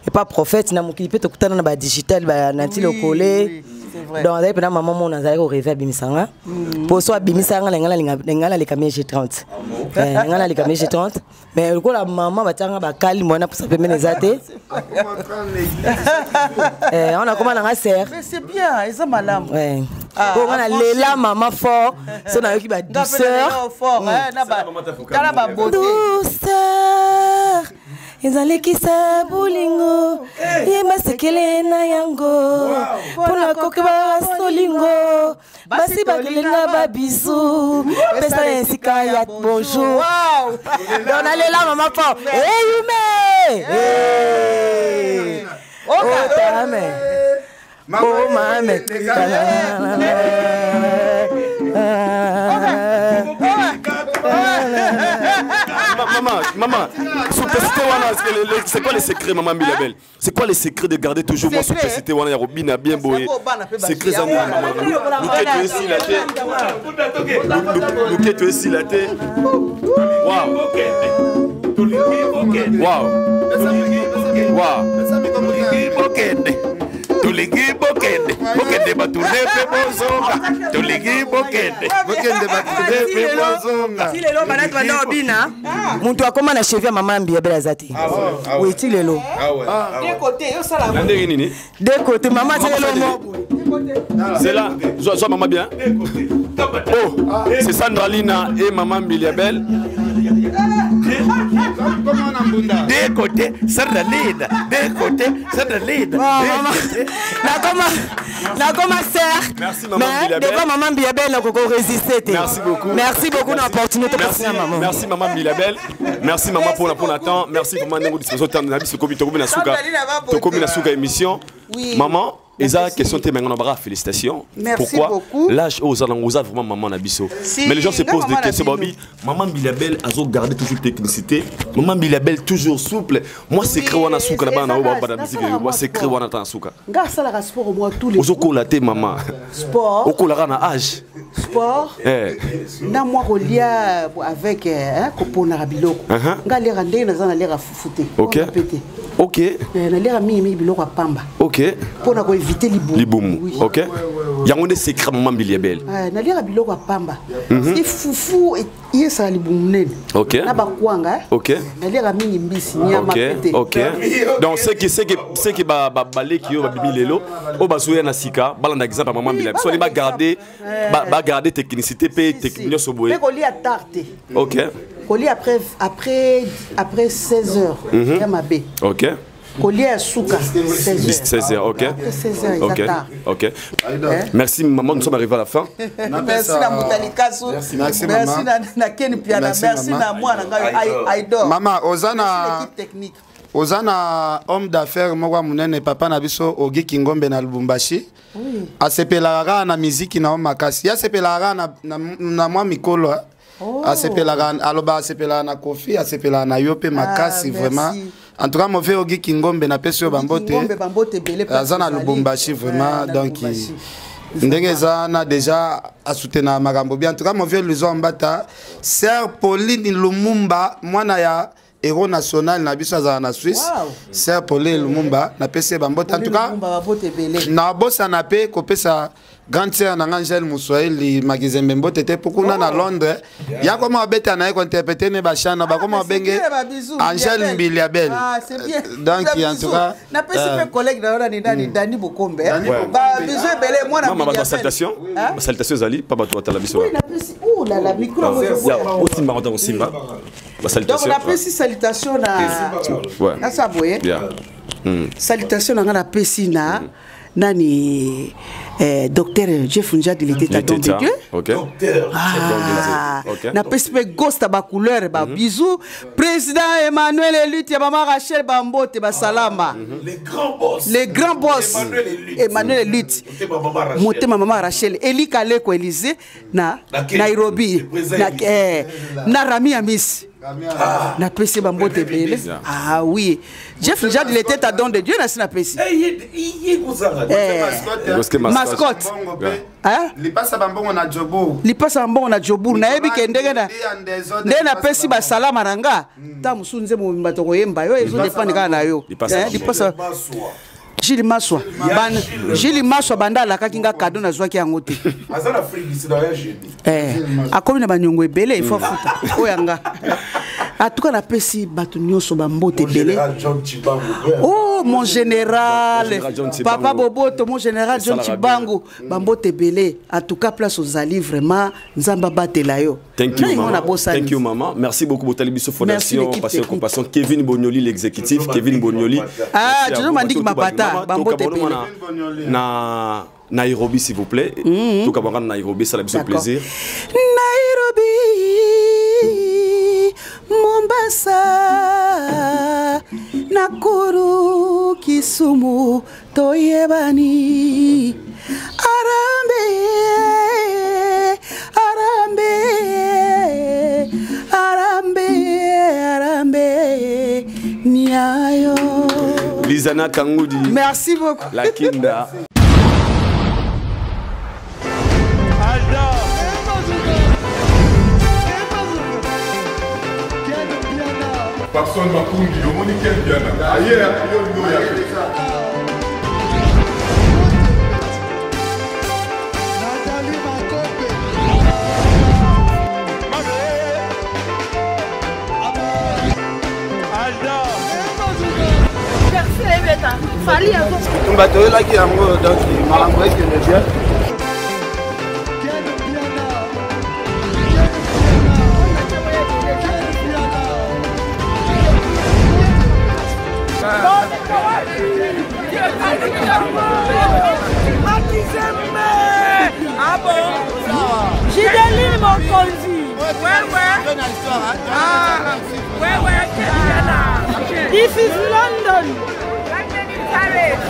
epa prophète na mokili, mpe tokutana na badigital banati lokole. Donc azali mpena mama moko nazalaki korêver abimisa nga, mpo so abimisa nga, na ngai naleka mege 30, na ngai naleka mege 30. Mais lokola mama batianga bakali mwana pusa pembeni eza te, wana akoma nanga ser. Mais c'est bien, eza malamu. Po nga nalela mama fort, so nayoki badouceur. Tala babote. Douceur ezalekisa bolingo, yeba sekele na yango mpona kokeba solingo. Basi bakelenga babisu, pesa esika ya bonjour. Donc nalela mama fort eyume otame oh mame. Maman, maman, simplicité wana, c'est quoi le secret, maman Milabel? C'est quoi le secret de garder toujours moi simplicité wana ya robina bien boye? Secret za moi, maman. Luketo esila te. Luketo esila te. Wow. Wow. Wow. Bokende, tolingi bokende, bokende. Bokende batourne mpe bozonga. Tolingi bokende. Bokende batourne mpe bozonga. Ti lelo bana tobanda obina moto akóma na chevie ya mama mbiabel aza te. Oui, ti lelo. Na ndenge nini? De côté mama ti lelo mo. C'est là. Sois, sois maman bien. Oh, c'est Sandra Lina et maman Biliabel. Deux côtés, Sandra Lina. Deux côtés, Sandra Lina. Nakoma nakoma sœur. Merci maman Mais devant maman Biliabel nakoko résister te. Merci beaucoup. Merci beaucoup na opportunité Merci, pour maman. Merci maman Biliabel. Merci maman pour la temps. Merci vraiment ndenge disposition temps na biso komi tokomi na suka. Tokomi na suka émission. Oui. Maman, eza question te maintenant bara félicitations. Merci Pourquoi beaucoup. L'âge oza nango oza vraiment maman na biso. Si, Mais les gens se nga posent des maman na questions bino. babi maman Biliabel azo garder toujours technicité. Maman Biliabel toujours souple. Moi secret wana suka na bana na ba bana musique moi secret wana ta suka. Nga asalaka sport moi tous les Ozo kola te maman. Sport. Okola na âge. Sport. Eh. Na mwa kolia avec hein, koponaka biloko. Nga aliaka ndenge naza naliaka fufu te. OK. Nga pe te. OK. Eh, naliaka mingimingi biloko ya pamba OK. mpona koevite libumu. Libumu. OK. Yango nde secret maman Biliabel. Eh, naliaka biloko ya pamba. Mhm. Soki fufu eyesaka libumu nene. OK. Na bakwanga. OK. Naliaka mingi mbisi nyama Ok, pe te. ok. Donc ceux qui ceux qui ceux qui ba ba baleki yo ba bibi lelo, o bazoya na sika, balanda exemple ya maman Bila. Soit ba garder ba garder technicité pe technique nyonso boye. Mpe kolia tard te. OK. Kolia après 16 heures. Ya mabe. OK. Kolia ya suka 16 heures. 16 heures, OK. Après 16 heures, OK. eza tard. OK. Merci maman, nous sommes arrivés à la fin. Merci na Mutalikasu. Merci, Merci maman. na Ken Piana. Merci na mwana ngai Aidor. Mama, oza na L'équipe technique. oza na homme d'affaires moko ya monene papa na biso Ogi Kingombe na Lubumbashi. Oui. Asepelaka kaka na miziki na yo makasi. Ye asepelaka kaka na mwa mikolo. Eh. Oh. Asepelaka aloba asepelaka na Kofi, asepelaka na yo mpe makasi Ah, vraiment. merci. En tout cas mauvais Ogi Kingombe napesi yo bambote. Kingombe bambote ebele place Aza na ozali. Lubumbashi vraiment Ouais, na donc Lubumbashi. ndenge eza na déjà asoutenaka makambo bien. En tout cas mauvais Luzo Mbata, sœur Pauline Lumumba mwana ya héros national na biso azala na Suisse. Wow. Sœur Pauline Lumumba napesi ye bambote. En tout cas Lumumba bambote ebele. nabosana mpe kopesa grande sœur na nga Angèle Muswahili Makizembe mbote te mpo kuna na Londres ya koma abeta na ye kointerprete ne bachana bakoma c'est babenge bien, ba bisous, Angèle Mbiliabel. Mbiliabel. Ah, c'est bien. Donc Ba en tout bisous. cas napesi mpe collègue na yo nani nani Dani Bokombe. Ba bisous ebele mwana Maman ba Mbiliabel. salutation. Hein? Ba salutation ezali pa bato batala biso. Oui, napesi ouh là là micro yango Ya, ezoboya. osimba ntango osimba. Ba Donc salutation. napesi salutation na Ouais. nasa boye. Yeah. Salutation na nga napesi na nani eh, docteur Jeff Njadi Leteta don de Dieu. OK. Ah, OK. napesi mpe gosta bacouleur babizu président Emmanuel Elute ya mama Rachel bambote basalama. Les grands boss. Les grands boss. Emmanuel Elute. Emmanuel Elute. Motema mama Rachel. Motema mama Rachel Eli Kaleko Élysée na Na Kenya. Nairobi Le président na, Élysée. eh, na Rami Amis napesi bambote ebele. Ah oui, Jeff Njadi Leteta don de Dieu nasi napesi. Eh, ye kozanga. Eh. Mascotte. Hein? Lipasa bambongo na Jobourg. Lipasa bambongo na Jobourg nayebi ke ndenge na nde napesi basalama na nga ta mosusu nzembo mobimba tokoyemba yo ezodepande kaka na yo. Lipasa Eh, bambongo. lipasa Gilles Maswa. Gilles Maswa banda alakaki nga kado nazwaki yango te. Aza na Afrique du Sud aya jeudi. Eh, akomi na baniongo ebele ifo afuta oyo yanga. Atuka napesi bato nyonso bambote Mon ebele. général John Chibangu. Oh mon général, Mon général John Chibangu. Papa Boboto, mon général John Esalaka Chibangu, bambote ebele. En tout cas place ozali vraiment Nzambe abatela yo. Thank you, Ngai ngo maman. nabosani. Thank you, maman. Merci beaucoup, Botalibiso Merci, Fondation. l'équipe Passion technique. Compassion. Kevin Bognoli, l'exécutif. Kevin Bognoli. Ah, Merci à Jojo vous. Mandiki Bato Mapata, Mama, Bambote Tokabolo Ebele. Na Nairobi, s'il vous plaît. Tokabanga Nairobi, ça la biso D'accord. plaisir. Nairobi, Mombasa, Nakuru, Kisumu, Toyebani, Arambe, Arambe, Arambe, Arambe, Nyayo. Lizana Kangoudi. Merci beaucoup. La Kinda. Papson Makungi, omoni Ken Piana. Aye, yo olingi oya te. Esila ebeta. Fally azo. Tumba toyelaki yango donc makambo ekende bien. Ah bon? Gideline Mokonzi. Ouais, ouais. Ah, ouais, ouais. This is London.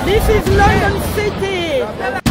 This is London City.